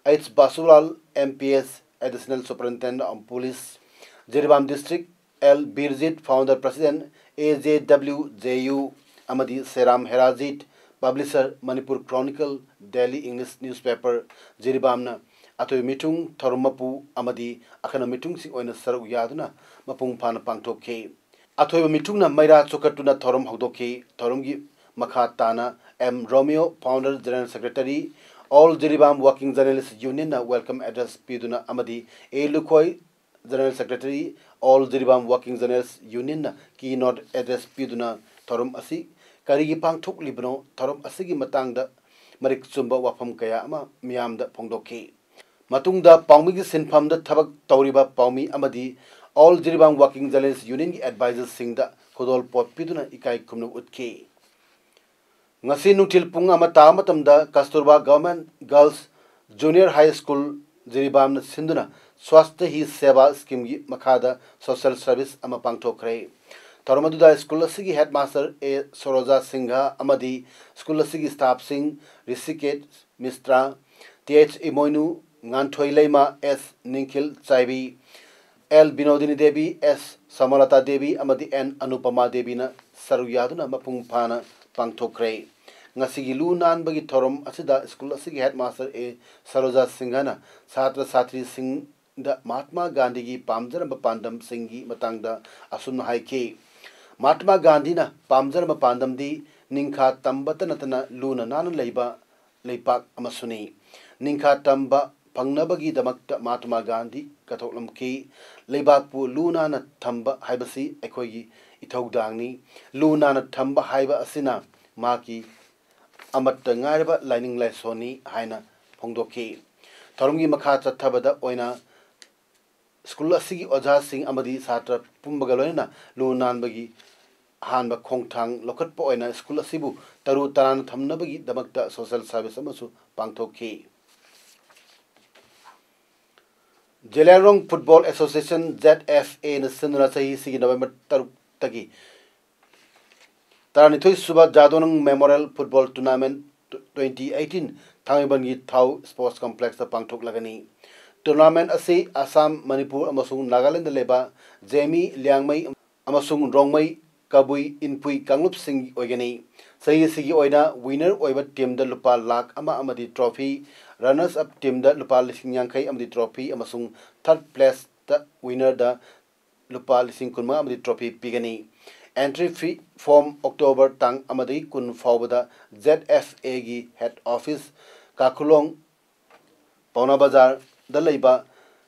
H Basulal, M P S, additional superintendent of police, Jiribam district, L Birjit, founder president, A J W J U, ꯑꯃꯗꯤ Seram Herajit, publisher, Manipur Chronicle, daily English newspaper, ꯖꯤꯔꯤꯕꯥꯝꯅ ꯑꯊꯣꯏꯕ ꯃꯤꯊꯨꯡ, ꯊꯧꯔꯝ ꯃꯄꯨ ꯑꯃꯗꯤ ꯑꯈꯟꯅ ꯃꯤꯊꯨꯡꯁꯤꯡ ꯑꯣꯏꯅ ꯁꯔꯨꯛ ꯌꯥꯗꯨꯅ ꯃꯄꯨꯡ ꯐꯥꯅ ꯄꯥꯡꯊꯣꯛꯈꯤ꯫ ꯑꯊꯣꯏꯕ ꯃꯤꯊꯨꯡꯅ ꯃꯩꯔꯥ ꯆꯣꯛꯈꯠꯇꯨꯅ ꯊꯧꯔꯝ ꯍꯧꯗꯣꯛꯈꯤ꯫ ꯊꯧꯔꯝꯒꯤ ꯃꯈꯥ ꯇꯥꯅ M Romeo, founder general secretary, all Jiribam working journalists ꯌꯨꯅꯤꯌꯟꯅ ꯋꯦꯜꯀꯝ ꯑꯦꯗ꯭ꯔꯦꯁ ꯄꯤꯗꯨꯅ ꯑꯃꯗꯤ A Lukhoi, general secretary, all Jiribam working journalists ꯌꯨꯅꯤꯌꯟꯅ ꯀꯤ ꯅꯣꯠ ꯑꯦꯗ꯭ꯔꯦꯁ ꯄꯤꯗꯨꯅ ꯊꯧꯔꯝ ꯑꯁꯤ ꯀꯔꯤꯒꯤ ꯄꯥꯡꯊꯣꯛꯂꯤꯕꯅꯣ, ꯊꯧꯔꯝ ꯑꯁꯤꯒꯤ ꯃꯇꯥꯡꯗ ꯃꯔꯤꯛ ꯆꯨꯝꯕ ꯋꯥꯐꯝ ꯀꯌꯥ ꯑꯃ ꯃꯤꯌꯥꯝꯗ ꯐꯣꯡꯗꯣꯛꯈꯤ꯫ ꯃꯇꯨꯡꯗ ꯄꯥꯎꯃꯤꯒꯤ ꯁꯤꯟꯐꯝꯗ ꯊꯕꯛ ꯇꯧꯔꯤꯕ ꯄꯥꯎꯃꯤ ꯑꯃꯗꯤ ꯑꯣꯜ ꯖꯤꯔꯤꯕꯥꯝ ꯋꯥꯔꯀꯤꯡ ꯖꯔꯅꯦꯂꯤꯁ ꯌꯨꯅꯤꯌꯟꯒꯤ ꯑꯦꯗꯚꯥꯏꯖꯔꯁꯤꯡꯗ ꯈꯨꯗꯣꯜꯄꯣꯠ ꯄꯤꯗꯨꯅ ꯏꯀꯥꯏ ꯈꯨꯝꯅꯕ ꯎꯠꯈꯤ꯫ ꯉꯁꯤ ꯅꯨꯡꯊꯤꯜ ꯄꯨꯡ ꯑꯃ ꯇꯥꯕ ꯃꯇꯝꯗ Kasturba government girls junior high school ꯖꯤꯔꯤꯕꯥꯝꯅ ꯁꯤꯟꯗꯨꯅ ꯁ꯭ꯋꯥꯁꯊ ꯍꯤ ꯁꯦꯕꯥ ꯁ꯭ꯀꯤꯝꯒꯤ ꯃꯈꯥꯗ ꯁꯣꯁꯤꯌꯦꯜ ꯁꯔꯚꯤꯁ ꯑꯃ ꯄꯥꯡꯊꯣꯛꯈ꯭ꯔꯦ꯫ ꯊꯧꯔꯝ ꯑꯗꯨꯗ ꯁ꯭ꯀꯨꯜ ꯑꯁꯤꯒꯤ ꯍꯦꯗꯃꯥꯁꯇꯔ ꯑꯦ ꯁꯣꯔꯣꯖꯥ ꯁꯤꯡꯍ ꯑꯃꯗꯤ ꯁ꯭ꯀꯨꯜ ꯑꯁꯤꯒꯤ ꯁ꯭ꯇꯥꯐꯁꯤꯡ ꯔꯤꯁꯤꯀꯦꯠ ꯃꯤꯁ꯭ꯔꯥ, ꯇꯤ ꯑꯩꯆ ꯏꯃꯣꯏꯅꯨ, ꯉꯥꯟꯊꯣꯏ ꯂꯩꯃ, ꯑꯦꯁ ꯅꯤꯡꯈꯤꯜ ꯆꯥꯏꯕꯤ, ꯑꯦꯜ ꯕꯤꯅꯣꯗꯤꯅꯤ ꯗꯦꯕꯤ, ꯑꯦꯁ ꯁꯃꯂꯇꯥ ꯗꯦꯕꯤ ꯑꯃꯗꯤ ꯑꯦꯟ ꯑꯅꯨꯄꯃꯥ ꯗꯦꯕꯤꯅ ꯁꯔꯨꯛ ꯌꯥꯗꯨꯅ ꯃꯄꯨꯡ ꯐꯥꯅ ꯄꯥꯡꯊꯣꯛꯈ꯭ꯔꯦ꯫ ꯉꯁꯤꯒꯤ ꯂꯨ ꯅꯥꯟꯕꯒꯤ ꯊꯧꯔꯝ ꯑꯁꯤꯗ ꯁ꯭ꯀꯨꯜ ꯑꯁꯤꯒꯤ ꯍꯦꯗꯃꯥꯁꯇꯔ ꯑꯦ ꯁꯔꯣꯖꯥ ꯁꯤꯡꯍꯅ ꯁꯥꯇ꯭ꯔ ꯁꯥꯇ꯭ꯔꯤꯁꯤꯡꯗ ꯃꯍꯥꯠꯃꯥ ꯒꯥꯟꯙꯤꯒꯤ ꯄꯥꯝꯖꯔꯝꯕ ꯄꯥꯟꯗꯝꯁꯤꯡꯒꯤ ꯃꯇꯥꯡꯗ ꯑꯁꯨꯝꯅ ꯍꯥꯏꯈꯤ, "ꯃꯍꯥꯠꯃꯥ ꯒꯥꯟꯙꯤꯅ ꯄꯥꯝꯖꯔꯝꯕ ꯄꯥꯟꯗꯝꯗꯤ ꯅꯤꯡꯈꯥ ꯇꯝꯕꯇ ꯅꯠꯇꯅ ꯂꯨꯅ ꯅꯥꯟꯅ ꯂꯩꯕ ꯂꯩꯄꯥꯛ ꯑꯃꯁꯨꯅꯤ꯫ ꯅꯤꯡꯈꯥ ꯇꯝꯕ ꯐꯪꯅꯕꯒꯤꯗꯃꯛꯇ ꯃꯍꯥꯠꯃꯥ ꯒꯥꯟꯙꯤ ꯀꯠꯊꯣꯛꯂꯝꯈꯤ꯫ ꯂꯩꯕꯥꯛꯄꯨ ꯂꯨ ꯅꯥꯟꯅ ꯊꯝꯕ ꯍꯥꯏꯕꯁꯤ ꯑꯩꯈꯣꯏꯒꯤ ꯏꯊꯧꯗꯥꯡꯅꯤ꯫ ꯂꯨ ꯅꯥꯟꯅ ꯊꯝꯕ ꯍꯥꯏꯕ ꯑꯁꯤꯅ ꯃꯍꯥꯛꯀꯤ ꯑꯃꯠꯇ ꯉꯥꯏꯔꯕ ꯂꯥꯏꯅꯤꯡ ꯂꯥꯏꯁꯣꯟꯅꯤ" ꯍꯥꯏꯅ ꯐꯣꯡꯗꯣꯛꯈꯤ꯫ ꯊꯧꯔꯝꯒꯤ ꯃꯈꯥ ꯆꯠꯊꯕꯗ ꯑꯣꯏꯅ ꯁ꯭ꯀꯨꯜ ꯑꯁꯤꯒꯤ ꯑꯣꯖꯥꯁꯤꯡ ꯑꯃꯗꯤ ꯁꯥꯇ꯭ꯔ ꯄꯨꯝꯕꯒ ꯂꯣꯏꯅꯅ ꯂꯨ ꯅꯥꯟꯕꯒꯤ ꯑꯍꯥꯟꯕ ꯈꯣꯡꯊꯥꯡ ꯂꯧꯈꯠꯄ ꯑꯣꯏꯅ ꯁ꯭ꯀꯨꯜ ꯑꯁꯤꯕꯨ ꯇꯔꯨ ꯇꯅꯥꯟꯅ ꯊꯝꯅꯕꯒꯤꯗꯃꯛꯇ ꯁꯣꯁꯦꯜ ꯁꯥꯔꯚꯤꯁ ꯑꯃꯁꯨ ꯄꯥꯡꯊꯣꯛꯈꯤ꯫ Zeliangrong football association, Z F A ꯁꯤꯟꯗꯨꯅ ꯆꯍꯤꯁꯤꯒꯤ ꯅꯕꯦꯝꯕꯔ ꯇꯔꯨꯛꯇꯒꯤ ꯇꯔꯥꯅꯤꯊꯣꯏ ꯁꯨꯕ Jadonang memorial football tournament twenty eighteen ꯊꯥꯡꯃꯩꯕꯟꯒꯤ ꯊꯥꯎ ꯁ꯭ꯄꯣꯔꯠꯁ ꯀꯝꯄ꯭ꯂꯦꯛꯁꯇ ꯄꯥꯡꯊꯣꯛꯂꯒꯅꯤ꯫ ꯇꯨꯔꯅꯥꯃꯦꯟ ꯑꯁꯤ ꯑꯁꯥꯝ, ꯃꯅꯤꯄꯨꯔ ꯑꯃꯁꯨꯡ ꯅꯥꯒꯥꯂꯦꯟꯗ ꯂꯩꯕ ꯖꯦꯃꯤ, ꯂꯤꯌꯥꯡꯃꯩ ꯑꯃꯁꯨꯡ ꯔꯣꯡꯃꯩ, ꯀꯕꯨꯏ, ꯏꯟꯄꯨꯏ ꯀꯥꯡꯂꯨꯞꯁꯤꯡꯒꯤ ꯑꯣꯏꯒꯅꯤ꯫ ꯆꯍꯤ ꯑꯁꯤꯒꯤ ꯑꯣꯏꯅ ꯋꯤꯅꯔ ꯑꯣꯏꯕ ꯇꯤꯝꯗ ꯂꯨꯄꯥ ꯂꯥꯈ ꯑꯃ ꯑꯃꯗꯤ ꯇ꯭ꯔꯣꯐꯤ, ꯔꯅꯔꯁ ꯑꯞ ꯇꯤꯝꯗ ꯂꯨꯄꯥ ꯂꯤꯁꯤꯡ ꯌꯥꯡꯈꯩ ꯑꯃꯗꯤ ꯇ꯭ꯔꯣꯐꯤ ꯑꯃꯁꯨꯡ ꯊꯔꯗ ꯄ꯭ꯂꯦꯁꯇ ꯋꯤꯅꯔꯗ ꯂꯨꯄꯥ ꯂꯤꯁꯤꯡ ꯀꯨꯟꯃꯉꯥ ꯑꯃꯗꯤ ꯇ꯭ꯔꯣꯐꯤ ꯄꯤꯒꯅꯤ꯫ ꯑꯦꯟꯇ꯭ꯔꯤ ꯐꯤ ꯐꯣꯔꯝ ꯑꯣꯛꯇꯣꯕꯔ ꯇꯥꯡ ꯑꯃꯗꯒꯤ ꯀꯨꯟ ꯐꯥꯎꯕꯗ ꯖꯦꯠ ꯑꯦꯐ ꯑꯦꯒꯤ ꯍꯦꯗ ꯑꯣꯐꯤꯁ, ꯀꯥꯈꯨꯂꯣꯡ, ꯄꯥꯎꯅꯥ ꯕꯖꯥꯔꯗ ꯂꯩꯕ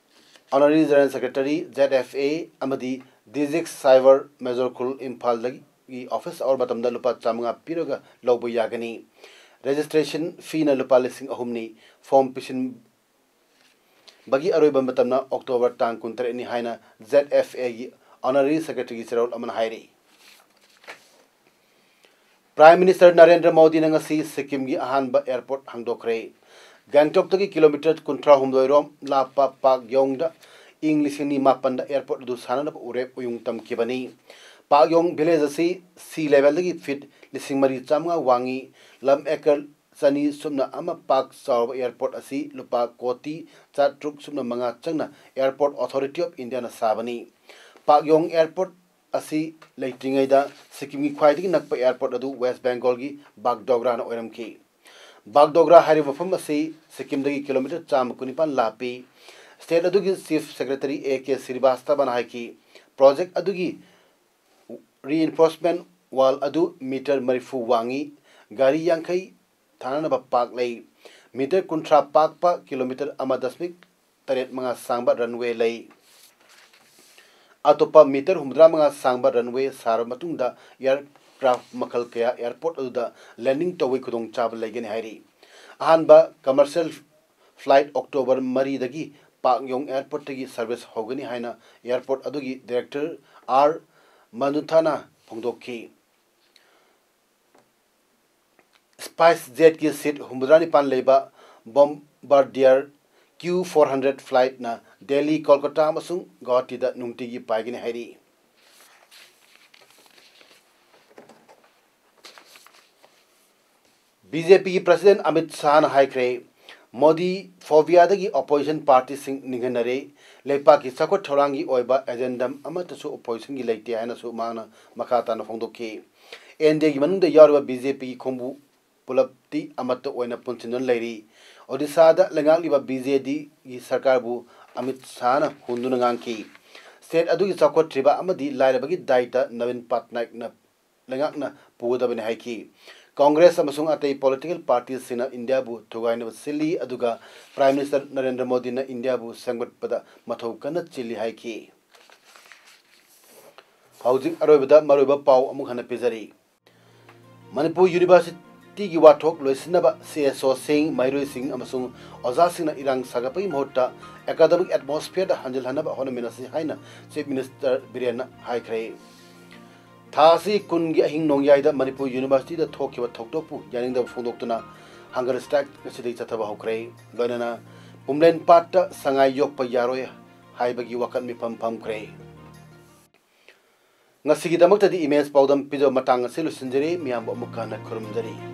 ꯑꯣꯅꯔꯤ general secretary, Z F A ꯑꯃꯗꯤ ꯗꯤꯖꯤꯛ ꯁꯥꯏꯕꯔ ꯃꯦꯖꯣꯔ ꯈꯨꯜ, ꯏꯝꯐꯥꯜꯗꯒꯤ ꯑꯣꯐꯤꯁ ꯑꯋꯥꯔ ꯃꯇꯝꯗ ꯂꯨꯄꯥ ꯆꯥꯃꯉꯥ ꯄꯤꯔꯒ ꯂꯧꯕ ꯌꯥꯒꯅꯤ꯫ ꯔꯦꯖꯤꯁꯇ꯭ꯔꯦꯁꯟ ꯐꯤꯅ ꯂꯨꯄꯥ ꯂꯤꯁꯤꯡ ꯑꯍꯨꯝꯅꯤ꯫ ꯐꯣꯔꯝ ꯄꯤꯁꯤꯟꯕꯒꯤ ꯑꯔꯣꯏꯕ ꯃꯇꯝꯅ ꯑꯣꯛꯇꯣꯕꯔ ꯇꯥꯡ ꯀꯨꯟꯇꯔꯦꯠꯅꯤ ꯍꯥꯏꯅ ꯖꯦꯠ ꯑꯦꯐ ꯑꯦꯒꯤ ꯑꯣꯅꯔꯤ ꯁꯦꯀ꯭ꯔꯦꯇꯔꯤꯒꯤ ꯆꯦꯔꯣꯜ ꯑꯃꯅ ꯍꯥꯏꯔꯤ꯫ ꯄ꯭ꯔꯥꯏꯝ ꯃꯤꯅꯤꯁꯇꯔ ꯅꯔꯦꯟꯗ꯭ꯔ ꯃꯣꯗꯤꯅ ꯉꯁꯤ ꯁꯤꯛꯀꯤꯝꯒꯤ ꯑꯍꯥꯟꯕ ꯑꯦꯌꯔꯄꯣꯔꯠ ꯍꯥꯡꯗꯣꯛꯈ꯭ꯔꯦ꯫ ꯒꯦꯡꯇꯣꯛꯇꯒꯤ ꯀꯤꯂꯣꯃꯤꯇꯔ ꯀꯨꯟꯊ꯭ꯔꯥ ꯍꯨꯝꯗꯣꯏ ꯔꯣꯝ ꯂꯥꯞꯄ ꯄꯥꯛꯌꯣꯡꯗ ꯏꯪ ꯂꯤꯁꯤꯡ ꯑꯅꯤ ꯃꯥꯄꯟꯗ ꯑꯦꯌꯔꯄꯣꯔꯠ ꯑꯗꯨ ꯁꯥꯟꯅꯅꯕ ꯎꯔꯦꯞ ꯎꯌꯨꯡ ꯇꯝꯈꯤꯕꯅꯤ꯫ ꯄꯥꯛꯌꯣꯡ village ꯑꯁꯤ sea levelꯗꯒꯤ feet ꯂꯤꯁꯤꯡ ꯃꯔꯤ ꯆꯥꯃꯉꯥ ꯋꯥꯡꯉꯤ꯫ ꯂꯝ acre ꯆꯅꯤ ꯁꯨꯞꯅ ꯑꯃ ꯄꯥꯛ ꯆꯥꯎꯔꯕ airport ꯑꯁꯤ ꯂꯨꯄꯥ ꯀꯣꯇꯤ ꯆꯥꯇ꯭ꯔꯨꯛ ꯁꯨꯞꯅ ꯃꯉꯥ ꯆꯪꯅ Airport Authority of Indiaꯅ ꯁꯥꯕꯅꯤ꯫ ꯄꯥꯛꯌꯣꯡ airport ꯑꯁꯤ ꯂꯩꯇ꯭ꯔꯤꯉꯩꯗ ꯁꯤꯛꯀꯤꯝꯒꯤ ꯈ꯭ꯋꯥꯏꯗꯒꯤ ꯅꯛꯄ airport ꯑꯗꯨ West Bengalꯒꯤ ꯕꯥꯒꯗꯣꯒ꯭ꯔꯥꯅ ꯑꯣꯏꯔꯝꯈꯤ꯫ ꯕꯥꯒꯗꯣꯒ꯭ꯔꯥ ꯍꯥꯏꯔꯤꯕ ꯃꯐꯝ ꯑꯁꯤ ꯁꯤꯛꯀꯤꯝꯗꯒꯤ kilometre ꯆꯥꯝꯃ ꯀꯨꯟꯅꯤꯄꯥꯟ ꯂꯥꯞꯄꯤ꯫ State ꯑꯗꯨꯒꯤ Chief Secretary A K ꯁ꯭ꯔꯤꯕꯥꯁꯇꯕꯅ ꯍꯥꯏꯈꯤ, project ꯑꯗꯨꯒꯤ reinforcement wall ꯑꯗꯨ metre ꯃꯔꯤꯐꯨ ꯋꯥꯡꯉꯤ, ꯒꯥꯔꯤ ꯌꯥꯡꯈꯩ ꯊꯥꯅꯅꯕ ꯄꯥꯛ ꯂꯩ꯫ Metre ꯀꯨꯟꯊ꯭ꯔꯥ ꯄꯥꯛꯄ kilometre ꯑꯃ ꯗꯁꯃꯤꯛ ꯇꯔꯦꯠ ꯃꯉꯥ ꯁꯥꯡꯕ runway ꯂꯩ꯫ ꯑꯇꯣꯞꯄ metre ꯍꯨꯝꯐꯨꯇꯔꯥ ꯃꯉꯥ ꯁꯥꯡꯕ runway ꯁꯥꯔꯕ ꯃꯇꯨꯡꯗ aircraft ꯃꯈꯜ ꯀꯌꯥ airport ꯑꯗꯨꯗ landing ꯇꯧꯕꯒꯤ ꯈꯨꯗꯣꯡꯆꯥꯕ ꯂꯩꯒꯅꯤ ꯍꯥꯏꯔꯤ꯫ ꯑꯍꯥꯟꯕ commercial flight October ꯃꯔꯤꯗꯒꯤ ꯄꯥꯛꯌꯣꯡ airportꯇꯒꯤ service ꯍꯧꯒꯅꯤ ꯍꯥꯏꯅ airport ꯑꯗꯨꯒꯤ director R ꯃꯅꯨꯊꯥꯅ ꯐꯣꯡꯗꯣꯛꯈꯤ꯫ SpiceJetꯀꯤ seat ꯍꯨꯝꯐꯨꯇꯔꯥ ꯅꯤꯄꯥꯟ ꯂꯩꯕ Bombardier Q four hundred flightꯅ Delhi, Kolkata ꯑꯃꯁꯨꯡ ꯒꯧꯍꯥꯇꯤꯗ ꯅꯨꯡꯇꯤꯒꯤ ꯄꯥꯏꯒꯅꯤ ꯍꯥꯏꯔꯤ꯫ BJPꯒꯤ president ꯑꯃꯤꯠ ꯁꯥꯍꯅ ꯍꯥꯏꯈ꯭ꯔꯦ, ꯃꯣꯗꯤ phobiaꯗꯒꯤ opposition partyꯁꯤꯡ ꯅꯤꯡꯍꯟꯅꯔꯦ꯫ ꯂꯩꯄꯥꯛꯀꯤ ꯆꯥꯎꯈꯠ ꯊꯧꯔꯥꯡꯒꯤ ꯑꯣꯏꯕ agenda ꯑꯃꯠꯇꯁꯨ oppositionꯒꯤ ꯂꯩꯇꯦ ꯍꯥꯏꯅꯁꯨ ꯃꯍꯥꯛꯅ ꯃꯈꯥ ꯇꯥꯅ ꯐꯣꯡꯗꯣꯛꯈꯤ꯫ NDAꯒꯤ ꯃꯅꯨꯡꯗ ꯌꯥꯎꯔꯤꯕ BJPꯒꯤ ꯈꯣꯡꯕꯨ ꯄꯨꯂꯞꯇꯤ ꯑꯃꯠꯇ ꯑꯣꯏꯅ ꯄꯨꯟꯁꯤꯟꯗꯨꯅ ꯂꯩꯔꯤ꯫ ꯑꯣꯗꯤꯁꯥꯗ ꯂꯩꯉꯥꯛꯂꯤꯕ BJDꯒꯤ ꯁꯔꯀꯥꯔꯕꯨ ꯑꯃꯤꯠ ꯁꯥꯍꯅ ꯍꯨꯟꯗꯨꯅ ꯉꯥꯡꯈꯤ꯫ State ꯑꯗꯨꯒꯤ ꯆꯥꯎꯈꯠꯇ꯭ꯔꯤꯕ ꯑꯃꯗꯤ ꯂꯥꯏꯔꯕꯒꯤ ꯗꯥꯏꯇ ꯅꯕꯤꯟ ꯄꯠꯅꯥꯏꯛꯅ ꯂꯩꯉꯥꯛꯅ ꯄꯨꯒꯗꯕꯅꯤ ꯍꯥꯏꯈꯤ꯫ Congress ꯑꯃꯁꯨꯡ ꯑꯇꯩ political partyꯁꯤꯡꯅ ꯏꯟꯗꯤꯌꯥꯕꯨ ꯊꯨꯒꯥꯏꯅꯕ ꯁꯤꯜꯂꯤ, ꯑꯗꯨꯒ Prime Minister ꯅꯔꯦꯟꯗ꯭ꯔ ꯃꯣꯗꯤꯅ ꯏꯟꯗꯤꯌꯥꯕꯨ ꯁꯦꯝꯒꯠꯄꯗ ꯃꯊꯧ ꯀꯟꯅ ꯆꯤꯜꯂꯤ ꯍꯥꯏꯈꯤ꯫ ꯍꯧꯖꯤꯛ ꯑꯔꯣꯏꯕꯗ ꯃꯔꯨꯑꯣꯏꯕ ꯄꯥꯎ ꯑꯃꯨꯛ ꯍꯟꯅ ꯄꯤꯖꯔꯤ꯫ ꯃꯅꯤꯄꯨꯔ Universityꯒꯤ ꯋꯥꯊꯣꯛ ꯂꯣꯏꯁꯤꯟꯅꯕ CSOꯁꯤꯡ, ꯃꯍꯩꯔꯣꯏꯁꯤꯡ ꯑꯃꯁꯨꯡ ꯑꯣꯖꯥꯁꯤꯡꯅ ꯏꯔꯥꯡ ꯁꯥꯒꯠꯄꯒꯤ ꯃꯍꯨꯠꯇ academic atmosphereꯗ ꯍꯟꯖꯤꯜꯍꯟꯅꯕ ꯍꯣꯠꯅꯃꯤꯟꯅꯁꯤ ꯍꯥꯏꯅ Chief Minister ꯕꯤꯔꯦꯟꯅ ꯍꯥꯏꯈ꯭ꯔꯦ꯫ ꯊꯥ ꯑꯁꯤ ꯀꯨꯟꯒꯤ ꯑꯍꯤꯡ ꯅꯣꯡꯌꯥꯏꯗ ꯃꯅꯤꯄꯨꯔ Universityꯗ ꯊꯣꯛꯈꯤꯕ ꯊꯧꯗꯣꯛꯄꯨ ꯌꯥꯅꯤꯡꯗꯕ ꯐꯣꯡꯗꯣꯛꯇꯨꯅ hunger strike ꯉꯁꯤꯗꯒꯤ ꯆꯠꯊꯕ ꯍꯧꯈ꯭ꯔꯦ꯫ ꯂꯣꯏꯅꯅ ꯄꯨꯝꯂꯦꯟ ꯄꯥꯠꯇ ꯁꯉꯥꯏ ꯌꯣꯛꯄ ꯌꯥꯔꯣꯏ ꯍꯥꯏꯕꯒꯤ ꯋꯥꯀꯠ ꯃꯤꯐꯝ ꯐꯝꯈ꯭ꯔꯦ꯫ ꯉꯁꯤꯒꯤꯗꯃꯛꯇꯗꯤ ꯏꯃꯦꯖ ꯄꯥꯎꯗꯝ ꯄꯤꯖꯕ ꯃꯇꯥꯡ ꯑꯁꯤ ꯂꯣꯏꯁꯤꯟꯖꯔꯤ꯫ ꯃꯤꯌꯥꯝꯕꯨ ꯑꯃꯨꯛ ꯍꯟꯅ ꯈꯨꯔꯨꯝꯖꯔꯤ꯫